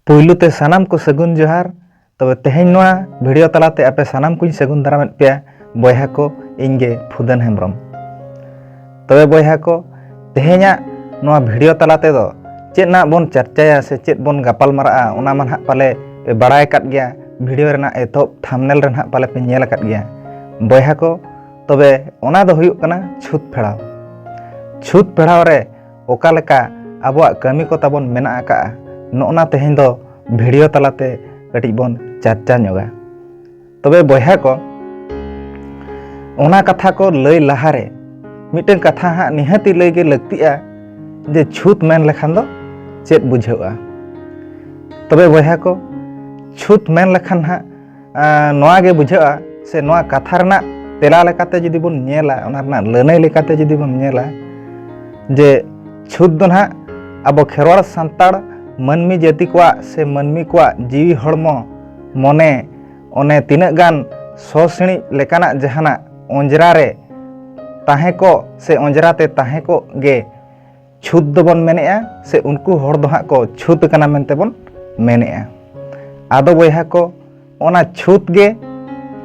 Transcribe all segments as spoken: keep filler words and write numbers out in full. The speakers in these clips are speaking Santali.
ᱯᱩᱭᱞᱩ ᱛᱮ ᱥᱟᱱᱟᱢ ᱠᱚ ᱥᱟᱹᱜᱩᱱ ᱡᱚᱦᱟᱨ᱾ ᱛᱚᱵᱮ ᱛᱮᱦᱮᱧ ᱱᱚᱣᱟ ᱵᱷᱤᱰᱤᱭᱳ ᱛᱟᱞᱟᱛᱮ ᱟᱯᱮ ᱥᱟᱱᱟᱢ ᱠᱚᱧ ᱥᱟᱹᱜᱩᱱ ᱫᱟᱨᱟᱢᱮᱫ ᱯᱮᱭᱟ ᱵᱚᱭᱦᱟ ᱠᱚ, ᱤᱧ ᱜᱮ ᱯᱷᱩᱫᱟᱹᱱ ᱦᱮᱢᱵᱨᱚᱢ᱾ ᱛᱚᱵᱮ ᱵᱚᱭᱦᱟ ᱠᱚ, ᱛᱮᱦᱮᱧᱟᱜ ᱱᱚᱣᱟ ᱵᱷᱤᱰᱤᱭᱳ ᱛᱟᱞᱟ ᱛᱮᱫᱚ ᱪᱮᱫ ᱱᱟᱜ ᱵᱚᱱ ᱪᱟᱨᱪᱟᱭᱟ ᱥᱮ ᱪᱮᱫ ᱵᱚᱱ ᱜᱟᱯᱟᱞ ᱢᱟᱨᱟᱜᱼᱟ, ᱚᱱᱟ ᱢᱟ ᱱᱟᱦᱟᱜ ᱯᱟᱞᱮ ᱯᱮ ᱵᱟᱲᱟᱭ ᱟᱠᱟᱫ ᱜᱮᱭᱟ᱾ ᱵᱷᱤᱰᱤᱭᱳ ᱨᱮᱱᱟᱜ ᱮᱛᱚᱦᱚᱵ ᱛᱷᱟᱢᱱᱮᱞ ᱨᱮ ᱱᱟᱦᱟᱜ ᱯᱟᱞᱮ ᱯᱮ ᱧᱮᱞ ᱟᱠᱟᱫ ᱜᱮᱭᱟ ᱵᱚᱭᱦᱟ ᱠᱚ᱾ ᱛᱚᱵᱮ ᱚᱱᱟ ᱫᱚ ᱦᱩᱭᱩᱜ ᱠᱟᱱᱟ ᱪᱷᱩᱛ ᱯᱷᱮᱲᱟᱣ᱾ ᱪᱷᱩᱛ ᱯᱷᱮᱲᱟᱣ ᱨᱮ ᱚᱠᱟ ᱞᱮᱠᱟ ᱟᱵᱚᱣᱟᱜ ᱠᱟᱹᱢᱤ ᱠᱚ ᱛᱟᱵᱚᱱ ᱢᱮᱱᱟᱜ ᱟᱠᱟᱫᱼᱟ, ᱱᱚᱜᱼᱱᱟ ᱛᱮᱦᱮᱧ ᱫᱚ ᱵᱷᱤᱰᱤᱭᱳ ᱛᱟᱞᱟᱛᱮ ᱠᱟᱹᱴᱤᱡ ᱵᱚᱱ ᱪᱟᱨᱪᱟ ᱧᱚᱜᱟ᱾ ᱛᱚᱵᱮ ᱵᱚᱭᱦᱟ ᱠᱚ, ᱚᱱᱟ ᱠᱟᱛᱷᱟ ᱠᱚ ᱞᱟᱹᱭ ᱞᱟᱦᱟᱨᱮ ᱢᱤᱫᱴᱟᱝ ᱠᱟᱛᱷᱟ ᱦᱟᱸᱜ ᱱᱤᱦᱟᱹᱛᱤ ᱞᱟᱹᱭ ᱜᱮ ᱞᱟᱹᱠᱛᱤᱜᱼᱟ ᱡᱮ ᱪᱷᱩᱛ ᱢᱮᱱ ᱞᱮᱠᱷᱟᱱ ᱫᱚ ᱪᱮᱫ ᱵᱩᱡᱷᱟᱹᱜᱼᱟ? ᱛᱚᱵᱮ ᱵᱚᱭᱦᱟ ᱠᱚ, ᱪᱷᱩᱛ ᱢᱮᱱ ᱞᱮᱠᱷᱟᱱ ᱦᱟᱸᱜ ᱟᱸ, ᱱᱚᱣᱟ ᱜᱮ ᱵᱩᱡᱷᱟᱹᱜᱼᱟ, ᱥᱮ ᱱᱚᱣᱟ ᱠᱟᱛᱷᱟ ᱨᱮᱱᱟᱜ ᱛᱮᱞᱟ ᱞᱮᱠᱟᱛᱮ ᱡᱩᱫᱤ ᱵᱚᱱ ᱧᱮᱞᱟ, ᱚᱱᱟ ᱨᱮᱱᱟᱜ ᱞᱟᱹᱱᱟᱹᱭ ᱞᱮᱠᱟᱛᱮ ᱡᱩᱫᱤ ᱵᱚᱱ ᱧᱮᱞᱟ, ᱡᱮ ᱪᱷᱩᱛ ᱫᱚ ᱱᱟᱦᱟᱜ ᱟᱵᱚ ᱠᱷᱮᱨᱣᱟᱲ ᱥᱟᱱᱛᱟᱲ ᱢᱟᱹᱱᱢᱤ ᱡᱟᱹᱛᱤ ᱠᱚᱣᱟᱜ ᱥᱮ ᱢᱟᱹᱱᱢᱤ ᱠᱚᱣᱟᱜ ᱡᱤᱣᱤ ᱦᱚᱲᱢᱚ, ᱢᱚᱱᱮ, ᱚᱱᱮ ᱛᱤᱱᱟᱹᱜ ᱜᱟᱱ ᱥᱚ ᱥᱤᱬᱤᱡ ᱞᱮᱠᱟᱱᱟᱜ ᱡᱟᱦᱟᱱᱟᱜ ᱚᱸᱡᱽᱨᱟ ᱨᱮ ᱛᱟᱦᱮᱸ ᱠᱚᱜ ᱥᱮ ᱚᱸᱡᱽᱨᱟ ᱛᱮ ᱛᱟᱦᱮᱸ ᱠᱚᱜ ᱜᱮ ᱪᱷᱩᱛ ᱫᱚᱵᱚᱱ ᱢᱮᱱᱮᱜᱼᱟ, ᱥᱮ ᱩᱱᱠᱩ ᱦᱚᱲ ᱫᱚ ᱦᱟᱸᱜ ᱠᱚ ᱪᱷᱩᱛ ᱟᱠᱟᱱᱟ ᱢᱮᱱᱛᱮ ᱵᱚᱱ ᱢᱮᱱᱮᱜᱼᱟ᱾ ᱟᱫᱚ ᱵᱚᱭᱦᱟ ᱠᱚ, ᱚᱱᱟ ᱪᱷᱩᱛ ᱜᱮ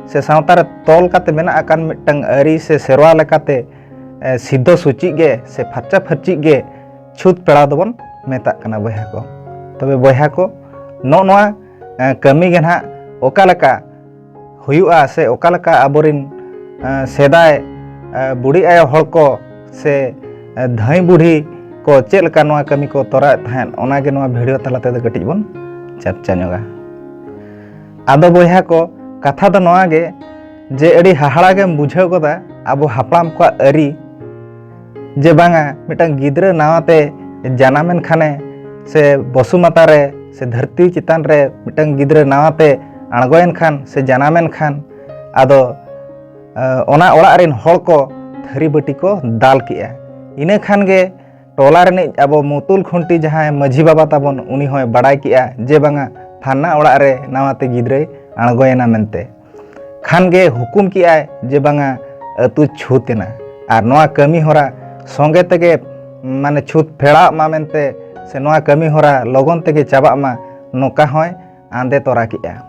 ᱥᱮ ᱥᱟᱶᱛᱟ ᱨᱮ ᱛᱚᱞ ᱠᱟᱛᱮ ᱢᱮᱱᱟᱜ ᱟᱠᱟᱱ ᱢᱤᱫᱴᱟᱝ ᱟᱹᱨᱤ ᱥᱮ ᱥᱮᱨᱣᱟ ᱞᱮᱠᱟᱛᱮ, ᱮ, ᱥᱤᱫᱷᱟᱹ ᱥᱩᱪᱤ ᱜᱮ ᱥᱮ ᱯᱷᱟᱨᱪᱟ ᱯᱷᱟᱹᱨᱪᱤ ᱜᱮ ᱪᱷᱩᱛ ᱯᱮᱲᱟ ᱫᱚᱵᱚᱱ ᱢᱮᱛᱟᱜ ᱠᱟᱱᱟ ᱵᱚᱭᱦᱟ ᱠᱚ᱾ ᱛᱚᱵᱮ ᱵᱚᱭᱦᱟ ᱠᱚ, ᱱᱚᱜᱼᱚ ᱱᱚᱣᱟ, ᱮ, ᱠᱟᱹᱢᱤ ᱜᱮ ᱱᱟᱦᱟᱜ ᱚᱠᱟ ᱞᱮᱠᱟ ᱦᱩᱭᱩᱜᱼᱟ ᱥᱮ ᱚᱠᱟ ᱞᱮᱠᱟ ᱟᱵᱚᱨᱤᱱ, ᱮ, ᱥᱮᱫᱟᱭ, ᱮ, ᱵᱩᱰᱷᱤ ᱟᱭᱳ ᱦᱚᱲ ᱠᱚ ᱥᱮ, ᱮ, ᱫᱷᱟᱹᱭ ᱵᱩᱰᱷᱤ ᱠᱚ ᱪᱮᱫ ᱞᱮᱠᱟ ᱱᱚᱣᱟ ᱠᱟᱹᱢᱤ ᱠᱚ ᱛᱚᱨᱟᱣᱮᱫ ᱛᱟᱦᱮᱸᱫ, ᱚᱱᱟᱜᱮ ᱱᱚᱣᱟ ᱵᱷᱤᱰᱤᱭᱳ ᱛᱟᱞᱟ ᱛᱮᱫᱚ ᱠᱟᱹᱴᱤᱡ ᱵᱚᱱ ᱪᱟᱨᱪᱟ ᱧᱚᱜᱟ᱾ ᱟᱫᱚ ᱵᱚᱭᱦᱟ ᱠᱚ, ᱠᱟᱛᱷᱟ ᱫᱚ ᱱᱚᱣᱟ ᱜᱮ ᱡᱮ ᱟᱹᱰᱤ ᱦᱟᱦᱟᱲᱟ ᱜᱮᱢ ᱵᱩᱡᱷᱟᱹᱣ ᱜᱚᱫᱟ ᱟᱵᱚ ᱦᱟᱯᱲᱟᱢ ᱠᱚᱣᱟᱜ ᱟᱹᱨᱤ, ᱡᱮ ᱵᱟᱝᱟ ᱢᱤᱫᱴᱟᱝ ᱜᱤᱫᱽᱨᱟᱹ ᱱᱟᱣᱟᱛᱮ ᱡᱟᱱᱟᱢᱮᱱ ᱠᱷᱟᱱᱮ ᱥᱮ ᱵᱚᱥᱩᱢᱟᱛᱟ ᱨᱮ ᱥᱮ ᱫᱷᱟᱹᱨᱛᱤ ᱪᱮᱛᱟᱱ ᱨᱮ ᱢᱤᱫᱴᱟᱝ ᱜᱤᱫᱽᱨᱟᱹ ᱱᱟᱣᱟᱛᱮ ᱟᱬᱜᱚᱭᱮᱱ ᱠᱷᱟᱱ ᱥᱮ ᱡᱟᱱᱟᱢᱮᱱ ᱠᱷᱟᱱ, ᱟᱫᱚ, ᱮ, ᱚᱱᱟ ᱚᱲᱟᱜ ᱨᱮᱱ ᱦᱚᱲ ᱠᱚ ᱛᱷᱟᱹᱨᱤ ᱵᱟᱹᱴᱤ ᱠᱚ ᱫᱟᱞ ᱠᱮᱜᱼᱟ᱾ ᱤᱱᱟᱹ ᱠᱷᱟᱱ ᱜᱮ ᱴᱚᱞᱟ ᱨᱤᱱᱤᱡ ᱟᱵᱚ ᱢᱩᱛᱩᱞ ᱠᱷᱩᱱᱴᱤ ᱡᱟᱦᱟᱸᱭ ᱢᱟᱹᱡᱷᱤ ᱵᱟᱵᱟ ᱛᱟᱵᱚᱱ, ᱩᱱᱤ ᱦᱚᱸᱭ ᱵᱟᱲᱟᱭ ᱠᱮᱜᱼᱟ ᱡᱮ ᱵᱟᱝᱟ ᱯᱷᱟᱞᱱᱟ ᱚᱲᱟᱜ ᱨᱮ ᱱᱟᱣᱟᱛᱮ ᱜᱤᱫᱽᱨᱟᱹᱭ ᱟᱬᱜᱚᱭᱮᱱᱟ ᱢᱮᱱᱛᱮ᱾ ᱠᱷᱟᱱ ᱜᱮ ᱦᱩᱠᱩᱢ ᱠᱮᱜᱼᱟᱭ ᱡᱮ ᱵᱟᱝᱟ ᱟᱹᱛᱩ ᱪᱷᱩᱛ ᱮᱱᱟ᱾ ᱟᱨ ᱱᱚᱣᱟ ᱠᱟᱹᱢᱤ ᱦᱚᱨᱟ ᱥᱚᱸᱜᱮ ᱛᱮᱜᱮ, ᱢᱟᱱᱮ, ᱪᱷᱩᱛ ᱯᱷᱮᱲᱟᱜ ᱢᱟ ᱢᱮᱱᱛᱮ ᱥᱮ ᱱᱚᱣᱟ ᱠᱟᱹᱢᱤ ᱦᱚᱨᱟ ᱞᱚᱜᱚᱱ ᱛᱮᱜᱮ ᱪᱟᱵᱟᱜ ᱢᱟ, ᱱᱚᱝᱠᱟ ᱦᱚᱸᱭ ᱟᱸᱫᱮ ᱛᱚᱨᱟ ᱠᱮᱜᱼᱟ᱾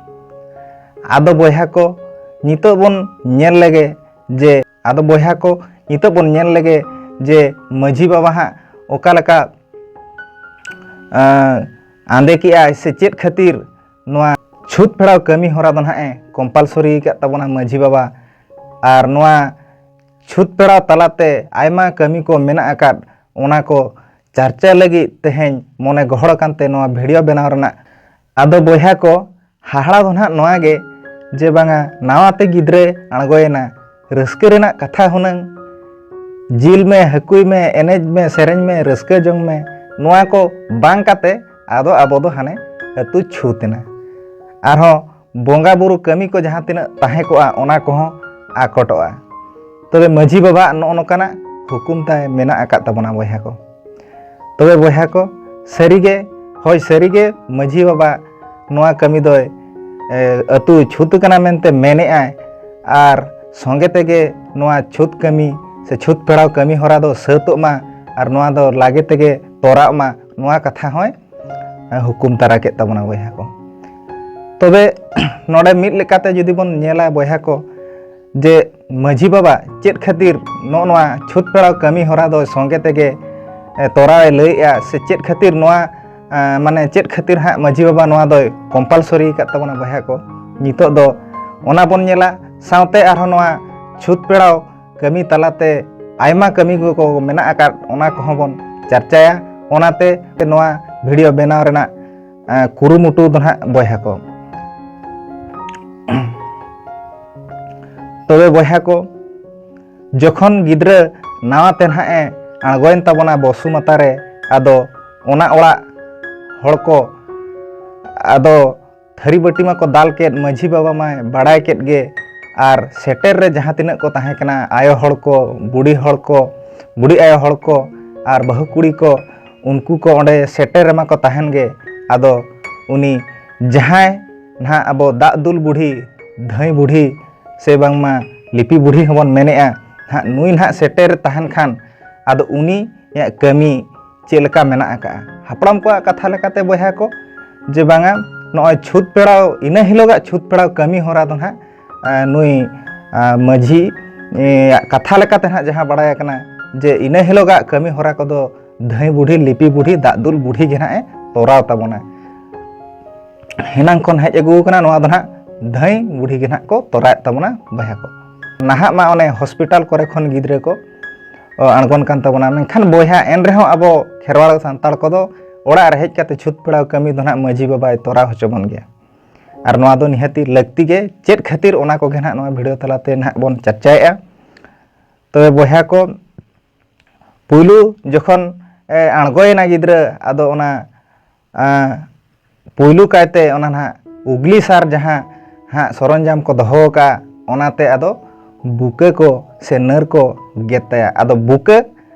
ᱟᱫᱚ ᱵᱚᱭᱦᱟ ᱠᱚ, ᱱᱤᱛᱚᱜ ᱵᱚᱱ ᱧᱮᱞ ᱞᱮᱜᱮ ᱡᱮ ᱟᱫᱚ ᱵᱚᱭᱦᱟ ᱠᱚ, ᱱᱤᱛᱚᱜ ᱵᱚᱱ ᱧᱮᱞ ᱞᱮᱜᱮ ᱡᱮ ᱢᱟᱹᱡᱷᱤ ᱵᱟᱵᱟ ᱦᱟᱸᱜ ᱚᱠᱟ ᱞᱮᱠᱟ, ᱟᱸ, ᱟᱸᱫᱮ ᱠᱮᱜᱼᱟᱭ ᱥᱮ ᱪᱮᱫ ᱠᱷᱟᱹᱛᱤᱨ ᱱᱚᱣᱟ ᱪᱷᱩᱛ ᱯᱷᱮᱲᱟᱣ ᱠᱟᱹᱢᱤ ᱦᱚᱨᱟ ᱫᱚ ᱱᱟᱦᱟᱜ ᱮ compulsory ᱟᱠᱟᱫ ᱛᱟᱵᱚᱱᱟ ᱢᱟᱹᱡᱷᱤ ᱵᱟᱵᱟ᱾ ᱟᱨ ᱱᱚᱣᱟ ᱪᱷᱩᱛ ᱯᱷᱮᱲᱟᱣ ᱛᱟᱞᱟᱛᱮ ᱟᱭᱢᱟ ᱠᱟᱹᱢᱤ ᱠᱚ ᱢᱮᱱᱟᱜ ᱟᱠᱟᱫ, ᱚᱱᱟ ᱠᱚ ᱪᱟᱨᱪᱟ ᱞᱟᱹᱜᱤᱫ ᱛᱮᱦᱮᱧ ᱢᱚᱱᱮ ᱜᱚᱦᱚᱲ ᱟᱠᱟᱱᱛᱮ ᱱᱚᱣᱟ video ᱵᱮᱱᱟᱣ ᱨᱮᱱᱟᱜ᱾ ᱟᱫᱚ ᱵᱚᱭᱦᱟ ᱠᱚ, ᱦᱟᱦᱟᱲᱟ ᱫᱚ ᱱᱟᱦᱟᱜ ᱱᱚᱣᱟ ᱜᱮ ᱡᱮ ᱵᱟᱝᱟ, ᱱᱟᱣᱟ ᱛᱮ ᱜᱤᱫᱽᱨᱟᱹᱭ ᱟᱬᱜᱚᱭᱮᱱᱟ, ᱨᱟᱹᱥᱠᱟᱹ ᱨᱮᱱᱟᱜ ᱠᱟᱛᱷᱟ ᱦᱩᱱᱟᱹᱝ, ᱡᱤᱞ ᱢᱮ, ᱦᱟᱹᱠᱩᱭ ᱢᱮ, ᱮᱱᱮᱡ ᱢᱮ, ᱥᱮᱨᱮᱧ ᱢᱮ, ᱨᱟᱹᱥᱠᱟᱹ ᱡᱚᱝ ᱢᱮ, ᱱᱚᱣᱟ ᱠᱚ ᱵᱟᱝ ᱠᱟᱛᱮ ᱟᱫᱚ ᱟᱵᱚ ᱫᱚ ᱦᱟᱱᱮ ᱟᱹᱛᱩ ᱪᱷᱩᱛ ᱮᱱᱟ᱾ ᱟᱨᱦᱚᱸ ᱵᱚᱸᱜᱟ ᱵᱩᱨᱩ ᱠᱟᱹᱢᱤ ᱠᱚ ᱡᱟᱦᱟᱸ ᱛᱤᱱᱟᱹᱜ ᱛᱟᱦᱮᱸ ᱠᱚᱜᱼᱟ, ᱚᱱᱟ ᱠᱚᱦᱚᱸ ᱟᱠᱚᱴᱚᱜᱼᱟ᱾ ᱛᱚᱵᱮ ᱢᱟᱹᱡᱷᱤ ᱵᱟᱵᱟᱣᱟᱜ ᱱᱚᱜᱼᱚ ᱱᱚᱝᱠᱟᱱᱟᱜ ᱦᱩᱠᱩᱢ ᱛᱟᱭ ᱢᱮᱱᱟᱜ ᱟᱠᱟᱫ ᱛᱟᱵᱚᱱᱟ ᱵᱚᱭᱦᱟ ᱠᱚ᱾ ᱛᱚᱵᱮ ᱵᱚᱭᱦᱟ ᱠᱚ, ᱥᱟᱹᱨᱤᱜᱮ, ᱦᱳᱭ, ᱥᱟᱹᱨᱤᱜᱮ ᱢᱟᱹᱡᱷᱤ ᱵᱟᱵᱟ ᱱᱚᱣᱟ ᱠᱟᱹᱢᱤ ᱫᱚᱭ, ᱮ, ᱟᱹᱛᱩ ᱪᱷᱩᱛ ᱠᱟᱱᱟ ᱢᱮᱱᱛᱮ ᱢᱮᱱᱮᱜᱼᱟᱭ᱾ ᱟᱨ ᱥᱚᱸᱜᱮ ᱛᱮᱜᱮ ᱱᱚᱣᱟ ᱪᱷᱩᱛ ᱠᱟᱹᱢᱤ ᱥᱮ ᱪᱷᱩᱛ ᱯᱷᱮᱲᱟᱣ ᱠᱟᱹᱢᱤ ᱦᱚᱨᱟ ᱫᱚ ᱥᱟᱹᱛᱚᱜ ᱢᱟ ᱟᱨ ᱱᱚᱣᱟ ᱫᱚ ᱞᱟᱜᱮ ᱛᱮᱜᱮ ᱛᱚᱨᱟᱜ ᱢᱟ, ᱱᱚᱣᱟ ᱠᱟᱛᱷᱟ ᱦᱚᱸᱭ, ᱮ, ᱦᱩᱠᱩᱢ ᱛᱟᱨᱟ ᱠᱮᱫ ᱛᱟᱵᱚᱱᱟ ᱵᱚᱭᱦᱟ ᱠᱚ᱾ ᱛᱚᱵᱮ ᱱᱚᱰᱮ ᱢᱤᱫ ᱞᱮᱠᱟᱛᱮ ᱡᱩᱫᱤ ᱵᱚᱱ ᱧᱮᱞᱟ ᱵᱚᱭᱦᱟ ᱠᱚ, ᱡᱮ ᱢᱟᱹᱡᱷᱤ ᱵᱟᱵᱟ ᱪᱮᱫ ᱠᱷᱟᱹᱛᱤᱨ ᱱᱚᱜᱼᱚ ᱱᱚᱣᱟ ᱪᱷᱩᱛ ᱯᱷᱮᱲᱟᱣ ᱠᱟᱹᱢᱤ ᱦᱚᱨᱟ ᱫᱚ ᱥᱚᱸᱜᱮ ᱛᱮᱜᱮ, ᱮ, ᱛᱚᱨᱟᱣᱮ ᱞᱟᱹᱭᱮᱜᱼᱟ, ᱥᱮ ᱪᱮᱫ ᱠᱷᱟᱹᱛᱤᱨ ᱱᱚᱣᱟ, ᱮ, ᱢᱟᱱᱮ ᱪᱮᱫ ᱠᱷᱟᱹᱛᱤᱨ ᱦᱟᱸᱜ ᱢᱟᱹᱡᱷᱤ ᱵᱟᱵᱟ ᱱᱚᱣᱟ ᱫᱚᱭ compulsory ᱟᱠᱟᱫ ᱛᱟᱵᱚᱱᱟ ᱵᱚᱭᱦᱟ ᱠᱚ, ᱱᱤᱛᱚᱜ ᱫᱚ ᱚᱱᱟ ᱵᱚᱱ ᱧᱮᱞᱟ᱾ ᱥᱟᱶᱛᱮ ᱟᱨᱦᱚᱸ ᱱᱚᱣᱟ ᱪᱷᱩᱛ ᱯᱷᱮᱲᱟᱣ ᱠᱟᱹᱢᱤ ᱛᱟᱞᱟᱛᱮ ᱟᱭᱢᱟ ᱠᱟᱹᱢᱤ ᱠᱚ ᱢᱮᱱᱟᱜ ᱟᱠᱟᱫ, ᱚᱱᱟ ᱠᱚᱦᱚᱸ ᱵᱚᱱ ᱪᱟᱨᱪᱟᱭᱟ᱾ ᱚᱱᱟᱛᱮ ᱱᱚᱣᱟ video ᱵᱮᱱᱟᱣ ᱨᱮᱱᱟᱜ, ᱮ, ᱠᱩᱨᱩᱢᱩᱴᱩ ᱫᱚ ᱱᱟᱦᱟᱜ ᱵᱚᱭᱦᱟ ᱠᱚ᱾ ᱛᱚᱵᱮ ᱵᱚᱭᱦᱟ ᱠᱚ, ᱡᱚᱠᱷᱚᱱ ᱜᱤᱫᱽᱨᱟᱹ ᱱᱟᱣᱟ ᱛᱮ ᱱᱟᱦᱟᱜ ᱮ ᱟᱬᱜᱚᱭᱮᱱ ᱛᱟᱵᱚᱱᱟ ᱵᱚᱥᱩᱢᱟᱛᱟ ᱨᱮ, ᱟᱫᱚ ᱚᱱᱟ ᱚᱲᱟᱜ ᱦᱚᱲ ᱠᱚ, ᱟᱫᱚ ᱛᱷᱟᱹᱨᱤ ᱵᱟᱹᱴᱤ ᱢᱟᱠᱚ ᱫᱟᱞ ᱠᱮᱫ, ᱢᱟᱹᱡᱷᱤ ᱵᱟᱵᱟ ᱢᱟᱭ ᱵᱟᱲᱟᱭ ᱠᱮᱫ ᱜᱮ, ᱟᱨ ᱥᱮᱴᱮᱨ ᱨᱮ ᱡᱟᱦᱟᱸ ᱛᱤᱱᱟᱹᱜ ᱠᱚ ᱛᱟᱦᱮᱸ ᱠᱟᱱᱟ, ᱟᱭᱳ ᱦᱚᱲ ᱠᱚ, ᱵᱩᱰᱷᱤ ᱦᱚᱲ ᱠᱚ, ᱵᱩᱰᱷᱤ ᱟᱭᱳ ᱦᱚᱲ ᱠᱚ ᱟᱨ ᱵᱟᱹᱦᱩ ᱠᱩᱲᱤ ᱠᱚ, ᱩᱱᱠᱩ ᱠᱚ ᱚᱸᱰᱮ ᱥᱮᱴᱮᱨ ᱨᱮᱢᱟ ᱠᱚ ᱛᱟᱦᱮᱱ ᱜᱮ᱾ ᱟᱫᱚ ᱩᱱᱤ ᱡᱟᱦᱟᱸᱭ ᱱᱟᱦᱟᱜ ᱟᱵᱚ ᱫᱟᱜ ᱫᱩᱞ ᱵᱩᱰᱷᱤ, ᱫᱷᱟᱹᱭ ᱵᱩᱰᱷᱤ, ᱥᱮ ᱵᱟᱝᱢᱟ ᱞᱤᱯᱤ ᱵᱩᱰᱷᱤ ᱦᱚᱸᱵᱚᱱ ᱢᱮᱱᱮᱜᱼᱟ, ᱱᱟᱦᱟᱜ ᱱᱩᱭ ᱱᱟᱦᱟᱜ ᱥᱮᱴᱮᱨ ᱛᱟᱦᱮᱱ ᱠᱷᱟᱱ, ᱟᱫᱚ ᱩᱱᱤᱭᱟᱜ ᱠᱟᱹᱢᱤ ᱪᱮᱫ ᱞᱮᱠᱟ ᱢᱮᱱᱟᱜ ᱟᱠᱟᱜᱼᱟ? ᱦᱟᱯᱲᱟᱢ ᱠᱚᱣᱟᱜ ᱠᱟᱛᱷᱟ ᱞᱮᱠᱟᱛᱮ ᱵᱚᱭᱦᱟ ᱠᱚ, ᱡᱮ ᱵᱟᱝᱟ, ᱱᱚᱜᱼᱚᱭ ᱪᱷᱩᱛ ᱯᱮᱲᱟᱣ, ᱤᱱᱟᱹ ᱦᱤᱞᱳᱜᱟᱜ ᱪᱷᱩᱛ ᱯᱮᱲᱟᱣ ᱠᱟᱹᱢᱤ ᱦᱚᱨᱟ ᱫᱚ ᱱᱟᱦᱟᱜ, ᱟᱸ, ᱱᱩᱭ, ᱟᱸ, ᱢᱟᱹᱡᱷᱤ, ᱮᱸ, ᱟᱜ ᱠᱟᱛᱷᱟ ᱞᱮᱠᱟᱛᱮ ᱱᱟᱦᱟᱜ ᱡᱟᱦᱟᱸ ᱵᱟᱲᱟᱭ ᱟᱠᱟᱱᱟ ᱡᱮ ᱤᱱᱟᱹ ᱦᱤᱞᱳᱜᱟᱜ ᱠᱟᱹᱢᱤ ᱦᱚᱨᱟ ᱠᱚᱫᱚ ᱫᱷᱟᱹᱭ ᱵᱩᱰᱷᱤ, ᱞᱤᱯᱤ ᱵᱩᱰᱷᱤ, ᱫᱟᱜ ᱫᱩᱞ ᱵᱩᱰᱷᱤ ᱜᱮ ᱱᱟᱦᱟᱜ ᱮ ᱛᱚᱨᱟᱣ ᱛᱟᱵᱚᱱᱟ᱾ ᱦᱮᱱᱟᱝ ᱠᱷᱚᱱ ᱦᱮᱡ ᱟᱹᱜᱩ ᱟᱠᱟᱱᱟ, ᱱᱚᱣᱟ ᱫᱚ ᱱᱟᱦᱟᱜ ᱫᱷᱟᱹᱭ ᱵᱩᱰᱷᱤ ᱜᱮ ᱱᱟᱦᱟᱜ ᱠᱚ ᱛᱚᱨᱟᱣᱮᱫ ᱛᱟᱵᱚᱱᱟ ᱵᱚᱭᱦᱟ ᱠᱚ᱾ ᱱᱟᱦᱟᱜ ᱢᱟ ᱚᱱᱮ ᱦᱚᱥᱯᱤᱴᱟᱞ ᱠᱚᱨᱮ ᱠᱷᱚᱱ ᱜᱤᱫᱽᱨᱟᱹ ᱠᱚ, ᱚ, ᱟᱬᱜᱚᱱ ᱠᱟᱱ ᱛᱟᱵᱚᱱᱟ, ᱢᱮᱱᱠᱷᱟᱱ ᱵᱚᱭᱦᱟ, ᱮᱱ ᱨᱮᱦᱚᱸ ᱟᱵᱚ ᱠᱷᱮᱨᱣᱟᱲ ᱥᱟᱱᱛᱟᱲ ᱠᱚᱫᱚ ᱚᱲᱟᱜ ᱨᱮ ᱦᱮᱡ ᱠᱟᱛᱮ ᱪᱷᱩᱛ ᱯᱮᱲᱟᱣ ᱠᱟᱹᱢᱤ ᱫᱚ ᱱᱟᱦᱟᱜ ᱢᱟᱹᱡᱷᱤ ᱵᱟᱵᱟᱭ ᱛᱚᱨᱟᱣ ᱦᱚᱪᱚ ᱵᱚᱱ ᱜᱮᱭᱟ᱾ ᱟᱨ ᱱᱚᱣᱟ ᱫᱚ ᱱᱤᱦᱟᱹᱛᱤ ᱞᱟᱹᱠᱛᱤ ᱜᱮ᱾ ᱪᱮᱫ ᱠᱷᱟᱹᱛᱤᱨ, ᱚᱱᱟ ᱠᱚᱜᱮ ᱱᱟᱦᱟᱜ ᱱᱚᱣᱟ ᱵᱷᱤᱰᱤᱭᱳ ᱛᱟᱞᱟᱛᱮ ᱱᱟᱦᱟᱜ ᱵᱚᱱ ᱪᱟᱨᱪᱟᱭᱮᱫᱼᱟ᱾ ᱛᱚᱵᱮ ᱵᱚᱭᱦᱟ ᱠᱚ, ᱯᱩᱭᱞᱩ ᱡᱚᱠᱷᱚᱱ, ᱮ, ᱟᱬᱜᱚᱭᱮᱱᱟ ᱜᱤᱫᱽᱨᱟᱹ, ᱟᱫᱚ ᱚᱱᱟ, ᱟ, ᱯᱩᱭᱞᱩ ᱠᱟᱭᱛᱮ ᱚᱱᱟ ᱱᱟᱦᱟᱜ ᱩᱜᱽᱞᱤ ᱥᱟᱨ ᱡᱟᱦᱟᱸ ᱦᱟᱸᱜ ᱥᱚᱨᱚᱧᱡᱟᱢ ᱠᱚ ᱫᱚᱦᱚ ᱟᱠᱟᱫ, ᱚᱱᱟᱛᱮ ᱟᱫᱚ ᱵᱩᱠᱟᱹ ᱠᱚ ᱥᱮ ᱱᱟᱹᱨ ᱠᱚ ᱜᱮᱫ ᱛᱟᱭᱟ᱾ ᱟᱫᱚ ᱵᱩᱠᱟᱹ